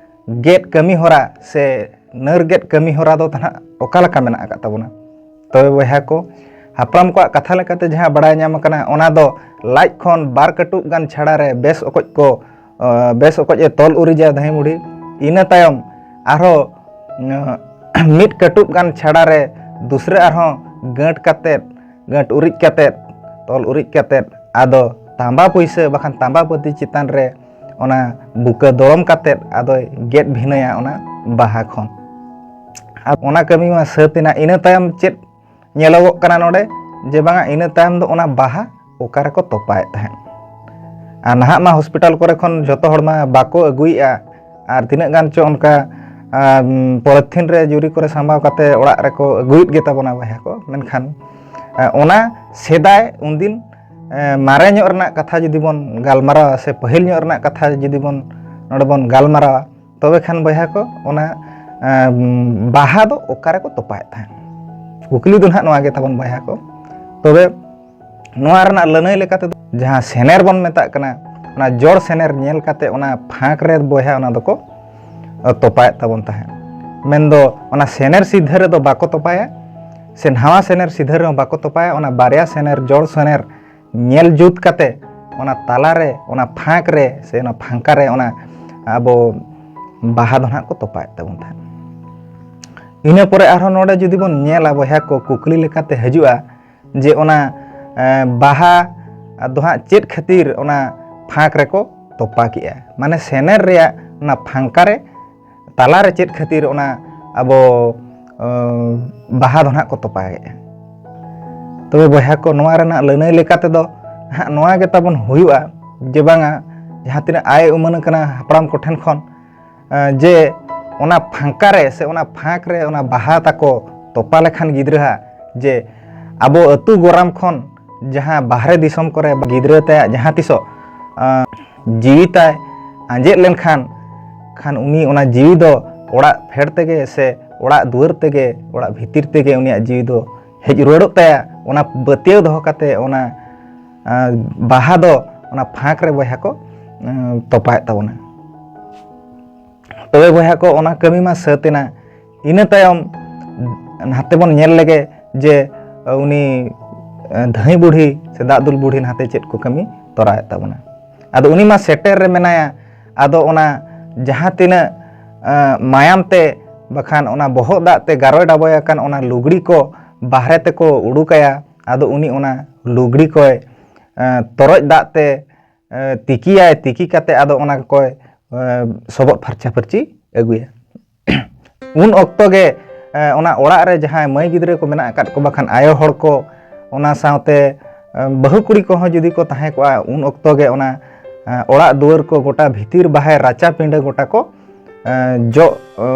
ᱜᱮᱫ ᱠᱟᱹᱢᱤ ᱦᱚᱨᱟ ᱥᱮ ᱱᱟᱹᱨ ᱜᱮᱫ ᱠᱟᱹᱢᱤ ᱦᱚᱨᱟ ᱫᱚ ᱱᱟᱦᱟᱜ ᱚᱠᱟ ᱞᱮᱠᱟ ᱢᱮᱱᱟᱜ ᱟᱠᱟᱫ ᱛᱟᱵᱚᱱᱟ? ᱛᱚᱵᱮ ᱵᱚᱭᱦᱟ ᱠᱚ, ᱦᱟᱯᱲᱟᱢ ᱠᱚᱣᱟᱜ ᱠᱟᱛᱷᱟ ᱞᱮᱠᱟᱛᱮ ᱡᱟᱦᱟᱸ ᱵᱟᱲᱟᱭ ᱧᱟᱢ ᱟᱠᱟᱱᱟ, ᱚᱱᱟ ᱫᱚ ᱞᱟᱡ ᱠᱷᱚᱱ ᱵᱟᱨ ᱠᱟᱹᱴᱩᱵ ᱜᱟᱱ ᱪᱷᱟᱲᱟ ᱨᱮ ᱵᱮᱥ ᱚᱠᱚᱡ ᱠᱚ, ᱟ, ᱵᱮᱥ ᱚᱠᱚᱡ ᱮ ᱛᱚᱞ ᱩᱨᱤᱡᱟ ᱫᱷᱟᱹᱭ ᱵᱩᱰᱷᱤ᱾ ᱤᱱᱟᱹ ᱛᱟᱭᱚᱢ ᱟᱨᱦᱚᱸ, ᱟ, ᱢᱤᱫ ᱠᱟᱹᱴᱩᱵ ᱜᱟᱱ ᱪᱷᱟᱲᱟ ᱨᱮ ᱫᱩᱥᱨᱟᱹ ᱟᱨᱦᱚᱸ ᱜᱟᱹᱴ ᱠᱟᱛᱮᱫ, ᱜᱟᱹᱴ ᱩᱨᱤᱡ ᱠᱟᱛᱮᱫ, ᱛᱚᱞ ᱩᱨᱤᱡ ᱠᱟᱛᱮᱫ, ᱟᱫᱚ ᱛᱟᱸᱵᱟ ᱯᱩᱭᱥᱟᱹ ᱵᱟᱠᱷᱟᱱ ᱛᱟᱸᱵᱟ ᱯᱟᱹᱛᱤ ᱪᱮᱛᱟᱱ ᱨᱮ ᱚᱱᱟ ᱵᱩᱠᱟᱹ ᱫᱚᱲᱚᱢ ᱠᱟᱛᱮᱫ ᱟᱫᱚᱭ ᱜᱮᱫ ᱵᱷᱤᱱᱟᱹᱭᱟ ᱚᱱᱟ ᱵᱟᱦᱟ ᱠᱷᱚᱱ᱾ ᱟᱨ ᱚᱱᱟ ᱠᱟᱹᱢᱤ ᱢᱟ ᱥᱟᱹᱛ ᱮᱱᱟ᱾ ᱤᱱᱟᱹ ᱛᱟᱭᱚᱢ ᱪᱮᱫ ᱧᱮᱞᱚᱜᱚᱜ ᱠᱟᱱᱟ ᱱᱚᱰᱮ? ᱡᱮ ᱵᱟᱝᱟ, ᱤᱱᱟᱹ ᱛᱟᱭᱚᱢ ᱫᱚ ᱚᱱᱟ ᱵᱟᱦᱟ ᱚᱠᱟ ᱨᱮᱠᱚ ᱛᱚᱯᱟᱭᱮᱫ ᱛᱟᱦᱮᱸᱫ? ᱟᱨ ᱱᱟᱦᱟᱜ ᱢᱟ ᱦᱚᱥᱯᱤᱴᱟᱞ ᱠᱚᱨᱮ ᱠᱷᱚᱱ ᱡᱚᱛᱚ ᱦᱚᱲ ᱢᱟ ᱵᱟᱠᱚ ᱟᱹᱜᱩᱭᱮᱫᱼᱟ, ᱟᱨ ᱛᱤᱱᱟᱹᱜ ᱜᱟᱱ ᱪᱚ ᱚᱱᱠᱟ, ᱟᱢ, ᱯᱚᱞᱤᱛᱷᱤᱱ ᱨᱮ ᱡᱩᱨᱤ ᱠᱚᱨᱮ ᱥᱟᱢᱵᱟᱣ ᱠᱟᱛᱮ ᱚᱲᱟᱜ ᱨᱮᱠᱚ ᱟᱹᱜᱩᱭᱮᱫ ᱜᱮ ᱛᱟᱵᱚᱱᱟ ᱵᱚᱭᱦᱟ ᱠᱚ᱾ ᱢᱮᱱᱠᱷᱟᱱ, ᱟ, ᱚᱱᱟ ᱥᱮᱫᱟᱭ ᱩᱱᱫᱤᱱ, ᱮ, ᱢᱟᱨᱮ ᱧᱚᱜ ᱨᱮᱱᱟᱜ ᱠᱟᱛᱷᱟ ᱡᱩᱫᱤ ᱵᱚᱱ ᱜᱟᱞᱢᱟᱨᱟᱣᱟ ᱥᱮ ᱯᱟᱹᱦᱤᱞ ᱧᱚᱜ ᱨᱮᱱᱟᱜ ᱠᱟᱛᱷᱟ ᱡᱩᱫᱤ ᱵᱚᱱ ᱱᱚᱰᱮ ᱵᱚᱱ ᱜᱟᱞᱢᱟᱨᱟᱣᱟ, ᱛᱚᱵᱮ ᱠᱷᱟᱱ ᱵᱚᱭᱦᱟ ᱠᱚ, ᱚᱱᱟ, ᱮ, ᱵᱟᱦᱟ ᱫᱚ ᱚᱠᱟ ᱨᱮᱠᱚ ᱛᱚᱯᱟᱭᱮᱫ ᱛᱟᱦᱮᱸᱫ? ᱠᱩᱠᱞᱤ ᱫᱚ ᱱᱟᱦᱟᱜ ᱱᱚᱣᱟ ᱜᱮ ᱛᱟᱵᱚᱱ ᱵᱚᱭᱦᱟ ᱠᱚ᱾ ᱛᱚᱵᱮ ᱱᱚᱣᱟ ᱨᱮᱱᱟᱜ ᱞᱟᱹᱱᱟᱹᱭ ᱞᱮᱠᱟ ᱛᱮᱫᱚ ᱡᱟᱦᱟᱸ ᱥᱮᱱᱮᱨ ᱵᱚᱱ ᱢᱮᱛᱟᱜ ᱠᱟᱱᱟ, ᱚᱱᱟ ᱡᱚᱲ ᱥᱮᱱᱮᱨ ᱧᱮᱞ ᱠᱟᱛᱮ ᱚᱱᱟ ᱯᱷᱟᱸᱠ ᱨᱮ ᱵᱚᱭᱦᱟ ᱚᱱᱟ ᱫᱚᱠᱚ ᱛᱚᱯᱟᱭᱮᱫ ᱛᱟᱵᱚᱱ ᱛᱟᱦᱮᱸᱫ᱾ ᱢᱮᱱᱫᱚ ᱚᱱᱟ ᱥᱮᱱᱮᱨ ᱥᱤᱫᱷᱟᱹ ᱨᱮᱫᱚ ᱵᱟᱠᱚ ᱛᱚᱯᱟᱭᱟ, ᱥᱮ ᱱᱟᱣᱟ ᱥᱮᱱᱮᱨ ᱥᱤᱫᱷᱟᱹ ᱨᱮᱦᱚᱸ ᱵᱟᱠᱚ ᱛᱚᱯᱟᱭᱟ᱾ ᱚᱱᱟ ᱵᱟᱨᱭᱟ ᱥᱮᱱᱮᱨ, ᱡᱚᱲ ᱥᱮᱱᱮᱨ ᱧᱮᱞ ᱡᱩᱛ ᱠᱟᱛᱮ ᱚᱱᱟ ᱛᱟᱞᱟᱨᱮ, ᱚᱱᱟ ᱯᱷᱟᱸᱠ ᱨᱮ ᱥᱮ ᱚᱱᱟ ᱯᱷᱟᱸᱠᱟ ᱨᱮ ᱚᱱᱟ ᱟᱵᱚ ᱵᱟᱦᱟ ᱫᱚ ᱱᱟᱦᱟᱜ ᱠᱚ ᱛᱚᱯᱟᱭᱮᱫ ᱛᱟᱵᱚᱱ ᱛᱟᱦᱮᱸᱫ᱾ ᱤᱱᱟᱹ ᱯᱚᱨᱮ ᱟᱨᱦᱚᱸ ᱱᱚᱰᱮ ᱡᱩᱫᱤ ᱵᱚᱱ ᱧᱮᱞᱟ ᱵᱚᱭᱦᱟ ᱠᱚ, ᱠᱩᱠᱞᱤ ᱞᱮᱠᱟᱛᱮ ᱦᱤᱡᱩᱜᱼᱟ ᱡᱮ ᱚᱱᱟ ᱮ, ᱵᱟᱦᱟ ᱫᱚ ᱦᱟᱸᱜ ᱪᱮᱫ ᱠᱷᱟᱹᱛᱤᱨ ᱚᱱᱟ ᱯᱷᱟᱸᱠ ᱨᱮᱠᱚ ᱛᱚᱯᱟ ᱠᱮᱜᱼᱟ? ᱢᱟᱱᱮ ᱥᱮᱱᱮᱨ ᱨᱮᱭᱟᱜ ᱚᱱᱟ ᱯᱷᱟᱝᱠᱟ ᱨᱮ, ᱛᱟᱞᱟᱨᱮ ᱪᱮᱫ ᱠᱷᱟᱹᱛᱤᱨ ᱚᱱᱟ ᱟᱵᱚ ᱮ, ᱵᱟᱦᱟ ᱫᱚ ᱦᱟᱸᱜ ᱠᱚ ᱛᱚᱯᱟ ᱠᱮᱜᱼᱟ? ᱛᱚᱵᱮ ᱵᱚᱭᱦᱟ ᱠᱚ, ᱱᱚᱣᱟ ᱨᱮᱱᱟᱜ ᱞᱟᱹᱱᱟᱹᱭ ᱞᱮᱠᱟ ᱛᱮᱫᱚ ᱦᱟᱸᱜ ᱱᱚᱣᱟ ᱜᱮ ᱛᱟᱵᱚᱱ ᱦᱩᱭᱩᱜᱼᱟ ᱡᱮ ᱵᱟᱝᱟ, ᱡᱟᱦᱟᱸ ᱛᱤᱱᱟᱹᱜ ᱟᱭ ᱩᱢᱟᱹᱱ ᱟᱠᱟᱱᱟ ᱦᱟᱯᱲᱟᱢ ᱠᱚᱴᱷᱮᱱ ᱠᱷᱚᱱ, ᱮ, ᱡᱮ ᱚᱱᱟ ᱯᱷᱟᱸᱠᱟ ᱨᱮ ᱥᱮ ᱚᱱᱟ ᱯᱷᱟᱸᱠ ᱨᱮ ᱚᱱᱟ ᱵᱟᱦᱟ ᱛᱟᱠᱚ ᱛᱚᱯᱟ ᱞᱮᱠᱷᱟᱱ ᱜᱤᱫᱽᱨᱟᱹ ᱦᱟᱸᱜ, ᱡᱮ ᱟᱵᱚ ᱟᱹᱛᱩ ᱜᱚᱨᱟᱢ ᱠᱷᱚᱱ ᱡᱟᱦᱟᱸ ᱵᱟᱦᱨᱮ ᱫᱤᱥᱚᱢ ᱠᱚᱨᱮ ᱜᱤᱫᱽᱨᱟᱹ ᱛᱟᱭᱟᱜ ᱡᱟᱦᱟᱸ ᱛᱤᱥᱚᱜ, ᱮ, ᱡᱤᱣᱤ ᱛᱟᱭ ᱟᱸᱡᱮᱫ ᱞᱮᱱᱠᱷᱟᱱ, ᱠᱷᱟᱱ ᱩᱱᱤ ᱚᱱᱟ ᱡᱤᱣᱤ ᱫᱚ ᱚᱲᱟᱜ ᱯᱷᱮᱰ ᱛᱮᱜᱮ ᱥᱮ ᱚᱲᱟᱜ ᱫᱩᱣᱟᱹᱨ ᱛᱮᱜᱮ, ᱚᱲᱟᱜ ᱵᱷᱤᱛᱤᱨ ᱛᱮᱜᱮ ᱩᱱᱤᱭᱟᱜ ᱡᱤᱣᱤ ᱫᱚ ᱦᱮᱡ ᱨᱩᱣᱟᱹᱲᱚᱜ ᱛᱟᱭᱟ᱾ ᱚᱱᱟ ᱯᱟᱹᱛᱭᱟᱹᱣ ᱫᱚᱦᱚ ᱠᱟᱛᱮ ᱚᱱᱟ, ᱮ, ᱵᱟᱦᱟ ᱫᱚ ᱚᱱᱟ ᱯᱷᱟᱸᱠ ᱨᱮ ᱵᱚᱭᱦᱟ ᱠᱚ, ᱮ, ᱛᱚᱯᱟᱭᱮᱫ ᱛᱟᱵᱚᱱᱟ᱾ ᱛᱚᱵᱮ ᱵᱚᱭᱦᱟ ᱠᱚ, ᱚᱱᱟ ᱠᱟᱹᱢᱤ ᱢᱟ ᱥᱟᱹᱛ ᱮᱱᱟ᱾ ᱤᱱᱟᱹ ᱛᱟᱭᱚᱢ ᱱᱟᱛᱮ ᱵᱚᱱ ᱧᱮᱞ ᱞᱮᱜᱮ ᱡᱮ ᱩᱱᱤ, ᱮ, ᱫᱷᱟᱹᱭ ᱵᱩᱲᱦᱤ ᱥᱮ ᱫᱟᱜ ᱫᱩᱞ ᱵᱩᱲᱦᱤ ᱱᱟᱛᱮ ᱪᱮᱫ ᱠᱚ ᱠᱟᱹᱢᱤ ᱛᱚᱨᱟᱣᱮᱫ ᱛᱟᱵᱚᱱᱟ᱾ ᱟᱫᱚ ᱩᱱᱤ ᱢᱟ ᱥᱮᱴᱮᱨ ᱨᱮ ᱢᱮᱱᱟᱭᱟ᱾ ᱟᱫᱚ ᱚᱱᱟ ᱡᱟᱦᱟᱸ ᱛᱤᱱᱟᱹᱜ, ᱮ, ᱢᱟᱭᱟᱢ ᱛᱮ ᱵᱟᱠᱷᱟᱱ ᱚᱱᱟ ᱵᱚᱦᱚᱜ ᱫᱟᱜ ᱛᱮ ᱜᱟᱨᱚᱭ ᱰᱟᱵᱚᱭ ᱟᱠᱟᱱ ᱚᱱᱟ ᱞᱩᱜᱽᱲᱤ ᱠᱚ ᱵᱟᱦᱨᱮ ᱛᱮᱠᱚ ᱩᱰᱩᱠᱟᱭᱟ᱾ ᱟᱫᱚ ᱩᱱᱤ ᱚᱱᱟ ᱞᱩᱜᱽᱲᱤ ᱠᱚᱭ, ᱮ, ᱛᱚᱨᱚᱡ ᱫᱟᱜ ᱛᱮ, ᱮ, ᱛᱤᱠᱤᱭᱟᱭ, ᱛᱤᱠᱤ ᱠᱟᱛᱮ ᱟᱫᱚ ᱚᱱᱟ ᱠᱚᱭ, ᱮ, ᱥᱚᱵᱚᱫ ᱯᱷᱟᱨᱪᱟ ᱯᱷᱟᱹᱨᱪᱤ ᱟᱹᱜᱩᱭᱟ᱾ ᱩᱱ ᱚᱠᱛᱚ ᱜᱮ, ᱮ, ᱚᱱᱟ ᱚᱲᱟᱜ ᱨᱮ ᱡᱟᱦᱟᱸᱭ ᱢᱟᱹᱭ ᱜᱤᱫᱽᱨᱟᱹ ᱠᱚ ᱢᱮᱱᱟᱜ ᱟᱠᱟᱫ ᱠᱚ, ᱵᱟᱠᱷᱟᱱ ᱟᱭᱳ ᱦᱚᱲ ᱠᱚ, ᱚᱱᱟ ᱥᱟᱶᱛᱮ, ᱮ, ᱵᱟᱹᱦᱩ ᱠᱩᱲᱤ ᱠᱚᱦᱚᱸ ᱡᱩᱫᱤ ᱠᱚ ᱛᱟᱦᱮᱸ ᱠᱚᱜᱼᱟ, ᱩᱱ ᱚᱠᱛᱚ ᱜᱮ ᱚᱱᱟ, ᱮ, ᱚᱲᱟᱜ ᱫᱩᱣᱟᱹᱨ ᱠᱚ ᱜᱚᱴᱟ ᱵᱷᱤᱛᱤᱨ ᱵᱟᱦᱮᱨ ᱨᱟᱪᱟ ᱯᱤᱸᱰᱟᱹ ᱜᱚᱴᱟ ᱠᱚ, ᱮ, ᱡᱚᱜ, ᱮ,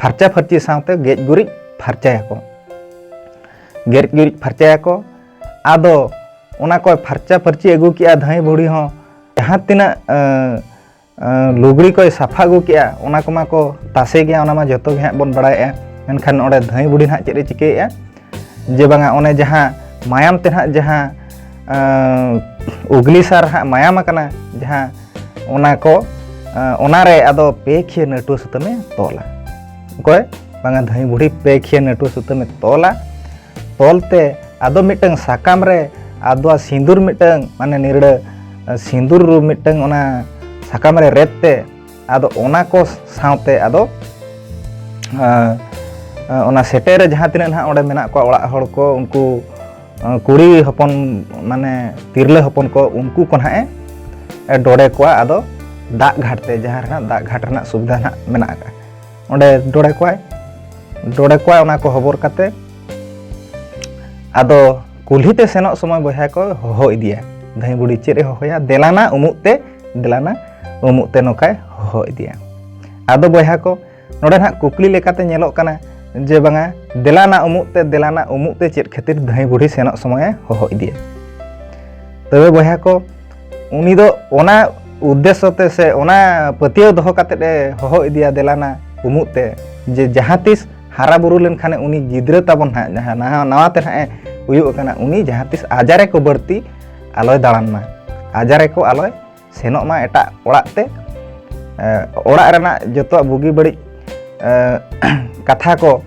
ᱯᱷᱟᱨᱪᱟ ᱯᱷᱟᱹᱨᱪᱤ ᱥᱟᱶᱛᱮ ᱜᱮᱡ ᱜᱩᱨᱤᱡ ᱯᱷᱟᱨᱪᱟᱭᱟᱠᱚ᱾ ᱜᱮᱡ ᱜᱩᱨᱤᱡ ᱯᱷᱟᱨᱪᱟᱭᱟᱠᱚ᱾ ᱟᱫᱚ ᱚᱱᱟ ᱠᱚᱭ ᱯᱷᱟᱨᱪᱟ ᱯᱷᱟᱹᱨᱪᱤ ᱟᱹᱜᱩ ᱠᱮᱜᱼᱟ ᱫᱷᱟᱹᱭ ᱵᱩᱲᱦᱤ ᱦᱚᱸ᱾ ᱡᱟᱦᱟᱸ ᱛᱤᱱᱟᱹᱜ, ᱮ, ᱮ, ᱞᱩᱜᱽᱲᱤ ᱠᱚᱭ ᱥᱟᱯᱷᱟ ᱟᱹᱜᱩ ᱠᱮᱜᱼᱟ, ᱚᱱᱟ ᱠᱚᱢᱟ ᱠᱚ ᱛᱟᱥᱮ ᱜᱮᱭᱟ, ᱚᱱᱟ ᱢᱟ ᱡᱚᱛᱚ ᱜᱮ ᱦᱟᱸᱜ ᱵᱚᱱ ᱵᱟᱲᱟᱭᱮᱜᱼᱟ᱾ ᱢᱮᱱᱠᱷᱟᱱ ᱚᱸᱰᱮ ᱫᱷᱟᱹᱭ ᱵᱩᱲᱦᱤ ᱱᱟᱦᱟᱜ ᱪᱮᱫ ᱮ ᱪᱤᱠᱟᱹᱭᱮᱜᱼᱟ? ᱡᱮ ᱵᱟᱝᱟ, ᱚᱱᱮ ᱡᱟᱦᱟᱸ ᱢᱟᱭᱟᱢ ᱛᱮ ᱱᱟᱦᱟᱜ ᱡᱟᱦᱟᱸ, ᱮ, ᱩᱜᱽᱞᱤ ᱥᱟᱨ ᱦᱟᱸᱜ ᱢᱟᱭᱟᱢ ᱟᱠᱟᱱᱟ, ᱡᱟᱦᱟᱸ ᱚᱱᱟ ᱠᱚ, ᱮ, ᱚᱱᱟᱨᱮ ᱟᱫᱚ ᱯᱮ ᱠᱷᱤᱭᱟᱹ ᱱᱟᱹᱴᱩᱣᱟᱹ ᱥᱩᱛᱟᱹᱢᱮ ᱛᱚᱞᱟ᱾ ᱚᱠᱚᱭ? ᱵᱟᱝᱟ, ᱫᱷᱟᱹᱭ ᱵᱩᱲᱦᱤ ᱯᱮ ᱠᱷᱤᱭᱟᱹ ᱱᱟᱹᱴᱩᱣᱟᱹ ᱥᱩᱛᱟᱹᱢᱮ ᱛᱚᱞᱟ᱾ ᱛᱚᱞ ᱛᱮ ᱟᱫᱚ ᱢᱤᱫᱴᱟᱝ ᱥᱟᱠᱟᱢ ᱨᱮ ᱟᱫᱚ ᱥᱤᱸᱫᱩᱨ ᱢᱤᱫᱴᱟᱝ, ᱢᱟᱱᱮ ᱱᱤᱨᱲᱟᱹ, ᱮ, ᱥᱤᱸᱫᱩᱨ ᱢᱤᱫᱴᱟᱝ ᱚᱱᱟ ᱥᱟᱠᱟᱢ ᱨᱮ ᱨᱮᱫ ᱛᱮ ᱟᱫᱚ ᱚᱱᱟ ᱠᱚ ᱥᱟᱶᱛᱮ ᱟᱫᱚ, ᱮ, ᱚᱱᱟ ᱥᱮᱴᱮᱨ ᱨᱮ ᱡᱟᱦᱟᱸ ᱛᱤᱱᱟᱹᱜ ᱱᱟᱦᱟᱜ ᱚᱸᱰᱮ ᱢᱮᱱᱟᱜ ᱠᱚᱣᱟ ᱚᱲᱟᱜ ᱦᱚᱲ ᱠᱚ, ᱩᱱᱠᱩ ᱠᱩᱲᱤ ᱦᱚᱯᱚᱱ, ᱢᱟᱱᱮ ᱛᱤᱨᱞᱟᱹ ᱦᱚᱯᱚᱱ ᱠᱚ, ᱩᱱᱠᱩ ᱠᱚ ᱱᱟᱦᱟᱜ ᱮ ᱰᱚᱰᱮ ᱠᱚᱣᱟ᱾ ᱟᱫᱚ ᱫᱟᱜ ᱜᱷᱟᱴ ᱛᱮ, ᱡᱟᱦᱟᱸ ᱨᱮᱱᱟᱜ ᱫᱟᱜ ᱜᱷᱟᱴ ᱨᱮᱱᱟᱜ ᱥᱩᱵᱤᱫᱷᱟ ᱱᱟᱦᱟᱜ ᱢᱮᱱᱟᱜ ᱟᱠᱟᱫ, ᱚᱸᱰᱮ ᱰᱚᱰᱮ ᱠᱚᱣᱟᱭ᱾ ᱰᱚᱰᱮ ᱠᱚᱣᱟᱭ, ᱚᱱᱟ ᱠᱚ ᱦᱚᱵᱚᱨ ᱠᱟᱛᱮ ᱟᱫᱚ ᱠᱩᱞᱦᱤ ᱛᱮ ᱥᱮᱱᱚᱜ ᱥᱚᱢᱚᱭ ᱵᱚᱭᱦᱟ ᱠᱚ ᱦᱚᱦᱚ ᱤᱫᱤᱭᱟ᱾ ᱫᱷᱟᱹᱭ ᱵᱩᱰᱷᱤ ᱪᱮᱫ ᱮ ᱦᱚᱦᱚᱭᱟ? "ᱫᱮᱞᱟᱱᱟ ᱩᱢᱩᱜ ᱛᱮ, ᱫᱮᱞᱟᱱᱟ ᱩᱢᱩᱜ ᱛᱮ", ᱱᱚᱝᱠᱟᱭ ᱦᱚᱦᱚ ᱤᱫᱤᱭᱟ᱾ ᱟᱫᱚ ᱵᱚᱭᱦᱟ ᱠᱚ, ᱱᱚᱰᱮ ᱱᱟᱦᱟᱜ ᱠᱩᱠᱞᱤ ᱞᱮᱠᱟᱛᱮ ᱧᱮᱞᱚᱜ ᱠᱟᱱᱟ ᱡᱮ ᱵᱟᱝᱟ, "ᱫᱮᱞᱟᱱᱟ ᱩᱢᱩᱜ ᱛᱮ, ᱫᱮᱞᱟᱱᱟ ᱩᱢᱩᱜ ᱛᱮ" ᱪᱮᱫ ᱠᱷᱟᱹᱛᱤᱨ ᱫᱷᱟᱹᱭ ᱵᱩᱰᱷᱤ ᱥᱮᱱᱚᱜ ᱥᱚᱢᱚᱭᱮ ᱦᱚᱦᱚ ᱤᱫᱤᱭᱟ? ᱛᱚᱵᱮ ᱵᱚᱭᱦᱟ ᱠᱚ, ᱩᱱᱤ ᱫᱚ ᱚᱱᱟ ᱩᱫᱽᱫᱮᱥᱥᱚ ᱛᱮ ᱥᱮ ᱚᱱᱟ ᱯᱟᱹᱛᱭᱟᱹᱣ ᱫᱚᱦᱚ ᱠᱟᱛᱮᱫ ᱮ ᱦᱚᱦᱚ ᱤᱫᱤᱭᱟ, "ᱫᱮᱞᱟᱱᱟ ᱩᱢᱩᱜ ᱛᱮ", ᱡᱮ ᱡᱟᱦᱟᱸ ᱛᱤᱥ ᱦᱟᱨᱟ ᱵᱩᱨᱩ ᱞᱮᱱᱠᱷᱟᱱᱮ ᱩᱱᱤ ᱜᱤᱫᱽᱨᱟᱹ ᱛᱟᱵᱚᱱ ᱦᱟᱸᱜ, ᱡᱟᱦᱟᱸ ᱱᱟᱦᱟᱜ ᱱᱟᱣᱟ ᱛᱮ ᱱᱟᱦᱟᱜ ᱮ ᱦᱩᱭᱩᱜ ᱠᱟᱱᱟ, ᱩᱱᱤ ᱡᱟᱦᱟᱸ ᱛᱤᱥ ᱟᱡᱟᱨᱮ ᱠᱚ ᱵᱟᱹᱲᱛᱤ ᱟᱞᱚᱭ ᱫᱟᱬᱟᱱ ᱢᱟ, ᱟᱡᱟᱨᱮ ᱠᱚ ᱟᱞᱚᱭ ᱥᱮᱱᱚᱜ ᱢᱟ ᱮᱴᱟᱜ ᱚᱲᱟᱜ ᱛᱮ᱾ ᱮ, ᱚᱲᱟᱜ ᱨᱮᱱᱟᱜ ᱡᱚᱛᱚᱣᱟᱜ ᱵᱩᱜᱤ ᱵᱟᱹᱲᱤᱡ, ᱮ, ᱠᱟᱛᱷᱟ ᱠᱚ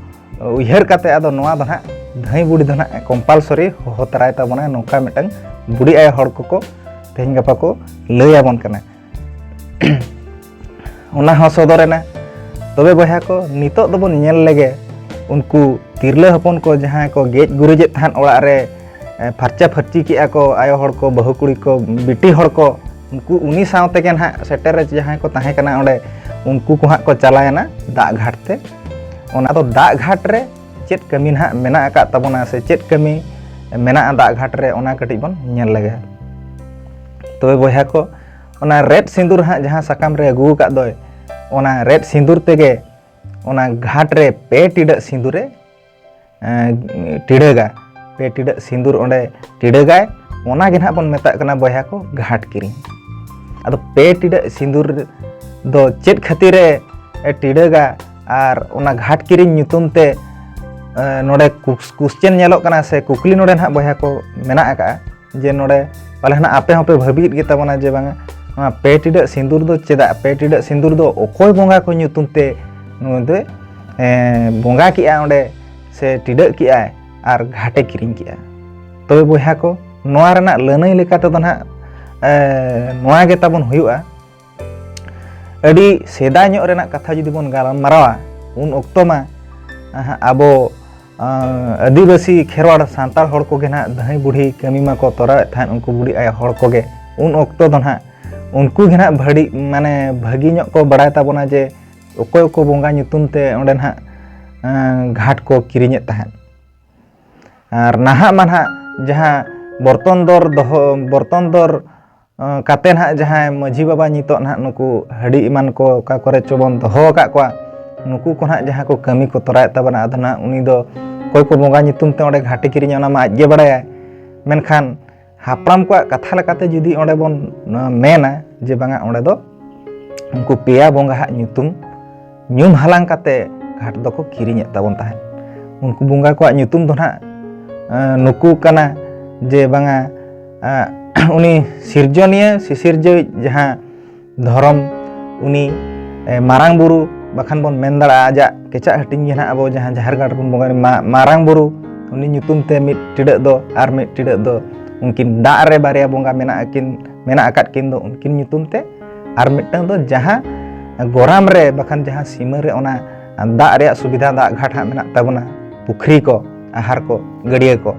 ᱩᱭᱦᱟᱹᱨ ᱠᱟᱛᱮ ᱟᱫᱚ ᱱᱚᱣᱟ ᱫᱚ ᱱᱟᱦᱟᱜ ᱫᱷᱟᱹᱭ ᱵᱩᱰᱷᱤ ᱫᱚ ᱱᱟᱦᱟᱜ ᱠᱚᱢᱯᱟᱞᱥᱚᱨᱤ ᱦᱚᱦᱚ ᱛᱟᱨᱟᱭ ᱛᱟᱵᱚᱱᱟ, ᱱᱚᱝᱠᱟ ᱢᱤᱫᱴᱟᱝ ᱵᱩᱰᱷᱤ ᱟᱭᱳ ᱦᱚᱲ ᱠᱚᱠᱚ ᱛᱮᱦᱮᱧ ᱜᱟᱯᱟ ᱠᱚ ᱞᱟᱹᱭ ᱟᱵᱚᱱ ᱠᱟᱱᱟ᱾ ᱚᱱᱟ ᱦᱚᱸ ᱥᱚᱫᱚᱨ ᱮᱱᱟ᱾ ᱛᱚᱵᱮ ᱵᱚᱭᱦᱟ ᱠᱚ, ᱱᱤᱛᱚᱜ ᱫᱚᱵᱚᱱ ᱧᱮᱞ ᱞᱮᱜᱮ ᱩᱱᱠᱩ ᱛᱤᱨᱞᱟᱹ ᱦᱚᱯᱚᱱ ᱠᱚ ᱡᱟᱦᱟᱸᱭ ᱠᱚ ᱜᱮᱡ ᱜᱩᱨᱤᱡᱮᱫ ᱛᱟᱦᱮᱸᱫ ᱚᱲᱟᱜ ᱨᱮ, ᱮ, ᱯᱷᱟᱨᱪᱟ ᱯᱷᱟᱹᱨᱪᱤ ᱠᱮᱜᱼᱟ ᱠᱚ ᱟᱭᱳ ᱦᱚᱲ ᱠᱚ, ᱵᱟᱹᱦᱩ ᱠᱩᱲᱤ ᱠᱚ, ᱵᱤᱴᱤ ᱦᱚᱲ ᱠᱚ, ᱩᱱᱠᱩ ᱩᱱᱤ ᱥᱟᱶ ᱛᱮᱜᱮ ᱱᱟᱦᱟᱜ ᱥᱮᱴᱮᱨ ᱨᱮ ᱡᱟᱦᱟᱸᱭ ᱠᱚ ᱛᱟᱦᱮᱸ ᱠᱟᱱᱟ ᱚᱸᱰᱮ, ᱩᱱᱠᱩ ᱠᱚ ᱦᱟᱸᱜ ᱠᱚ ᱪᱟᱞᱟᱣᱮᱱᱟ ᱫᱟᱜ ᱜᱷᱟᱴ ᱛᱮ᱾ ᱚᱱᱟ ᱫᱚ ᱫᱟᱜ ᱜᱷᱟᱴ ᱨᱮ ᱪᱮᱫ ᱠᱟᱹᱢᱤ ᱱᱟᱦᱟᱜ ᱢᱮᱱᱟᱜ ᱟᱠᱟᱫ ᱛᱟᱵᱚᱱᱟ ᱥᱮ ᱪᱮᱫ ᱠᱟᱹᱢᱤ ᱢᱮᱱᱟᱜᱼᱟ ᱫᱟᱜ ᱜᱷᱟᱴ ᱨᱮ, ᱚᱱᱟ ᱠᱟᱹᱴᱤᱡ ᱵᱚᱱ ᱧᱮᱞ ᱞᱮᱜᱮ᱾ ᱛᱚᱵᱮ ᱵᱚᱭᱦᱟ ᱠᱚ, ᱚᱱᱟ ᱨᱮᱫ ᱥᱤᱸᱫᱩᱨ ᱦᱟᱸᱜ ᱡᱟᱦᱟᱸ ᱥᱟᱠᱟᱢ ᱨᱮ ᱟᱹᱜᱩ ᱟᱠᱟᱫ ᱫᱚᱭ, ᱚᱱᱟ ᱨᱮᱫ ᱥᱤᱸᱫᱩᱨ ᱛᱮᱜᱮ ᱚᱱᱟ ᱜᱷᱟᱴ ᱨᱮ ᱯᱮ ᱴᱤᱰᱟᱹᱜ ᱥᱤᱸᱫᱩᱨᱮ, ᱮᱸ, ᱴᱤᱰᱟᱹᱜᱟ᱾ ᱯᱮ ᱴᱤᱰᱟᱹᱜ ᱥᱤᱸᱫᱩᱨ ᱚᱸᱰᱮ ᱴᱤᱰᱟᱹᱜᱟᱭ, ᱚᱱᱟ ᱜᱮ ᱱᱟᱦᱟᱜ ᱵᱚᱱ ᱢᱮᱛᱟᱜ ᱠᱟᱱᱟ ᱵᱚᱭᱦᱟ ᱠᱚ ᱜᱷᱟᱴ ᱠᱤᱨᱤᱧ᱾ ᱟᱫᱚ ᱯᱮ ᱴᱤᱰᱟᱹᱜ ᱥᱤᱸᱫᱩᱨ ᱫᱚ ᱪᱮᱫ ᱠᱷᱟᱹᱛᱤᱨ ᱮ ᱴᱤᱰᱟᱹᱜᱟ ᱟᱨ ᱚᱱᱟ ᱜᱷᱟᱴ ᱠᱤᱨᱤᱧ ᱧᱩᱛᱩᱢ ᱛᱮ, ᱮᱸ, ᱱᱚᱰᱮ ᱠᱩᱥ-, ᱠᱩᱥᱪᱮᱱ ᱧᱮᱞᱚᱜ ᱠᱟᱱᱟ ᱥᱮ ᱠᱩᱠᱞᱤ ᱱᱚᱰᱮ ᱱᱟᱦᱟᱜ ᱵᱚᱭᱦᱟ ᱠᱚ ᱢᱮᱱᱟᱜ ᱟᱠᱟᱫᱼᱟ ᱡᱮ ᱱᱚᱰᱮ ᱯᱟᱞᱮ ᱱᱟᱦᱟᱜ ᱟᱯᱮ ᱦᱚᱸᱯᱮ ᱵᱷᱟᱹᱵᱤᱭᱮᱫ ᱜᱮ ᱛᱟᱵᱚᱱᱟ ᱡᱮ ᱵᱟᱝᱟ, ᱱᱚᱣᱟ ᱯᱮ ᱴᱤᱰᱟᱹᱜ ᱥᱤᱸᱫᱩᱨ ᱫᱚ ᱪᱮᱫᱟᱜ? ᱯᱮ ᱴᱤᱰᱟᱹᱜ ᱥᱤᱸᱫᱩᱨ ᱫᱚ ᱚᱠᱚᱭ ᱵᱚᱸᱜᱟ ᱠᱚ ᱧᱩᱛᱩᱢ ᱛᱮ ᱱᱩᱭ ᱫᱚᱭ, ᱮᱸ, ᱵᱚᱸᱜᱟ ᱠᱮᱜᱼᱟ ᱚᱸᱰᱮ ᱥᱮ ᱴᱤᱰᱟᱹᱜ ᱠᱮᱜᱼᱟᱭ ᱟᱨ ᱜᱷᱟᱴᱮ ᱠᱤᱨᱤᱧ ᱠᱮᱜᱼᱟ? ᱛᱚᱵᱮ ᱵᱚᱭᱦᱟ ᱠᱚ, ᱱᱚᱣᱟ ᱨᱮᱱᱟᱜ ᱞᱟᱹᱱᱟᱹᱭ ᱞᱮᱠᱟ ᱛᱮᱫᱚ ᱱᱟᱦᱟᱜ, ᱮᱸ, ᱱᱚᱣᱟ ᱜᱮ ᱛᱟᱵᱚᱱ ᱦᱩᱭᱩᱜᱼᱟ᱾ ᱟᱹᱰᱤ ᱥᱮᱫᱟᱭ ᱧᱚᱜ ᱨᱮᱱᱟᱜ ᱠᱟᱛᱷᱟ ᱡᱩᱫᱤ ᱵᱚᱱ ᱜᱟᱞᱢᱟᱨᱟᱣᱟ, ᱩᱱ ᱚᱠᱛᱚ ᱢᱟ ᱟᱵᱚ ᱟᱹᱫᱤᱵᱟᱹᱥᱤ ᱠᱷᱮᱨᱣᱟᱲ ᱥᱟᱱᱛᱟᱲ ᱦᱚᱲ ᱠᱚᱜᱮ ᱱᱟᱦᱟᱜ ᱫᱷᱟᱹᱭ ᱵᱩᱰᱷᱤ ᱠᱟᱹᱢᱤ ᱢᱟᱠᱚ ᱛᱚᱨᱟᱣᱮᱫ ᱛᱟᱦᱮᱸᱫ, ᱩᱱᱠᱩ ᱵᱩᱰᱷᱤ ᱟᱭᱳ ᱦᱚᱲ ᱠᱚᱜᱮ᱾ ᱩᱱ ᱚᱠᱛᱚ ᱫᱚ ᱱᱟᱦᱟᱜ ᱩᱱᱠᱩ ᱜᱮ ᱱᱟᱦᱟᱜ ᱵᱷᱟᱹᱲᱤ ᱢᱟᱱᱮ ᱵᱷᱟᱹᱜᱤ ᱧᱚᱜ ᱠᱚ ᱵᱟᱲᱟᱭ ᱛᱟᱵᱚᱱᱟ ᱡᱮ ᱚᱠᱚᱭ ᱠᱚ ᱵᱚᱸᱜᱟ ᱧᱩᱛᱩᱢ ᱛᱮ ᱚᱸᱰᱮ ᱱᱟᱦᱟᱜ ᱜᱷᱟᱴ ᱠᱚ ᱠᱤᱨᱤᱧᱮᱫ ᱛᱟᱦᱮᱸᱫ᱾ ᱟᱨ ᱱᱟᱦᱟᱜ ᱢᱟ ᱱᱟᱦᱟᱜ ᱡᱟᱦᱟᱸ ᱵᱚᱨᱛᱚᱱ ᱫᱚᱨ ᱫᱚᱦᱚ ᱵᱚᱨᱛᱚᱱ ᱫᱚᱨ ᱠᱟᱛᱮ ᱱᱟᱦᱟᱜ ᱡᱟᱦᱟᱸᱭ ᱢᱟᱹᱡᱷᱤ ᱵᱟᱵᱟ ᱱᱤᱛᱚᱜ ᱱᱟᱦᱟᱜ ᱱᱩᱠᱩ ᱦᱟᱹᱰᱤ ᱮᱢᱟᱱ ᱠᱚ ᱚᱠᱟ ᱠᱚᱨᱮ ᱪᱚ ᱵᱚᱱ ᱫᱚᱦᱚ ᱟᱠᱟᱫ ᱠᱚᱣᱟ, ᱱᱩᱠᱩ ᱠᱚ ᱱᱟᱦᱟᱜ ᱡᱟᱦᱟᱸ ᱠᱚ ᱠᱟᱹᱢᱤ ᱠᱚ ᱛᱚᱨᱟᱣᱮᱫ ᱛᱟᱵᱚᱱᱟ, ᱟᱫᱚ ᱱᱟᱦᱟᱜ ᱩᱱᱤ ᱫᱚ ᱚᱠᱚᱭ ᱠᱚ ᱵᱚᱸᱜᱟ ᱧᱩᱛᱩᱢ ᱛᱮ ᱚᱸᱰᱮ ᱜᱷᱟᱴᱮ ᱠᱤᱨᱤᱧᱟ ᱚᱱᱟ ᱢᱟ ᱟᱡ ᱜᱮ ᱵᱟᱲᱟᱭᱟᱭ᱾ ᱢᱮᱱᱠᱷᱟᱱ ᱦᱟᱯᱲᱟᱢ ᱠᱚᱣᱟᱜ ᱠᱟᱛᱷᱟ ᱞᱮᱠᱟᱛᱮ ᱡᱩᱫᱤ ᱚᱸᱰᱮ ᱵᱚᱱ ᱢᱮᱱᱟ ᱡᱮ ᱵᱟᱝᱟ ᱚᱸᱰᱮ ᱫᱚ ᱩᱱᱠᱩ ᱯᱮᱭᱟ ᱵᱚᱸᱜᱟ ᱦᱟᱜ ᱧᱩᱛᱩᱢ ᱧᱩᱢ ᱦᱟᱞᱟᱝ ᱠᱟᱛᱮ ᱜᱷᱟᱴ ᱫᱚᱠᱚ ᱠᱤᱨᱤᱧᱮᱫ ᱛᱟᱵᱚᱱ ᱛᱟᱦᱮᱸᱫ᱾ ᱩᱱᱠᱩ ᱵᱚᱸᱜᱟ ᱠᱚᱣᱟᱜ ᱧᱩᱛᱩᱢ ᱫᱚ ᱱᱟᱦᱟᱜ ᱱᱩᱠᱩ ᱠᱟᱱᱟ ᱡᱮ ᱵᱟᱝᱟ ᱩᱱᱤ ᱥᱤᱨᱡᱚᱱᱤᱭᱟᱹ ᱥᱤᱥᱤᱨᱡᱟᱹᱣᱤᱡ ᱡᱟᱦᱟᱸ ᱫᱷᱚᱨᱚᱢ ᱩᱱᱤ ᱢᱟᱨᱟᱝ ᱵᱩᱨᱩ ᱵᱟᱠᱷᱟᱱ ᱵᱚᱱ ᱢᱮᱱ ᱫᱟᱲᱮᱭᱟᱜᱼᱟ ᱟᱡᱟᱜ ᱠᱮᱪᱟᱜ ᱦᱟᱹᱴᱤᱧ ᱜᱮ ᱱᱟᱦᱟᱜ ᱟᱵᱚ ᱡᱟᱦᱟᱸ ᱡᱟᱦᱮᱨ ᱜᱟᱲ ᱨᱮᱵᱚᱱ ᱵᱚᱸᱜᱟᱭᱟ ᱢᱟᱨᱟᱝ ᱵᱩᱨᱩ ᱩᱱᱤ ᱧᱩᱛᱩᱢ ᱛᱮ ᱢᱤᱫ ᱴᱤᱰᱟᱹᱜ ᱫᱚ ᱟᱨ ᱢᱤᱫ ᱴᱤᱰᱟᱹᱜ ᱫᱚ ᱩᱱᱠᱤᱱ ᱫᱟᱜ ᱨᱮ ᱵᱟᱨᱭᱟ ᱵᱚᱸᱜᱟ ᱢᱮᱱᱟᱜ ᱟᱹᱠᱤᱱ ᱢᱮᱱᱟᱜ ᱟᱠᱟᱫ ᱠᱤᱱ ᱫᱚ ᱩᱱᱠᱤᱱ ᱧᱩᱛᱩᱢ ᱛᱮ ᱟᱨ ᱢᱤᱫᱴᱟᱝ ᱫᱚ ᱡᱟᱦᱟᱸ ᱜᱚᱨᱟᱢ ᱨᱮ ᱵᱟᱠᱷᱟᱱ ᱡᱟᱦᱟᱸ ᱥᱤᱢᱟᱹ ᱨᱮ ᱚᱱᱟ ᱫᱟᱜ ᱨᱮᱭᱟᱜ ᱥᱩᱵᱤᱫᱷᱟ ᱫᱟᱜ ᱜᱷᱟᱴ ᱦᱟᱸᱜ ᱢᱮᱱᱟᱜ ᱛᱟᱵᱚᱱᱟ, ᱯᱩᱠᱷᱨᱤ ᱠᱚ, ᱟᱦᱟᱨ ᱠᱚ, ᱜᱟᱹᱰᱭᱟᱹ ᱠᱚ,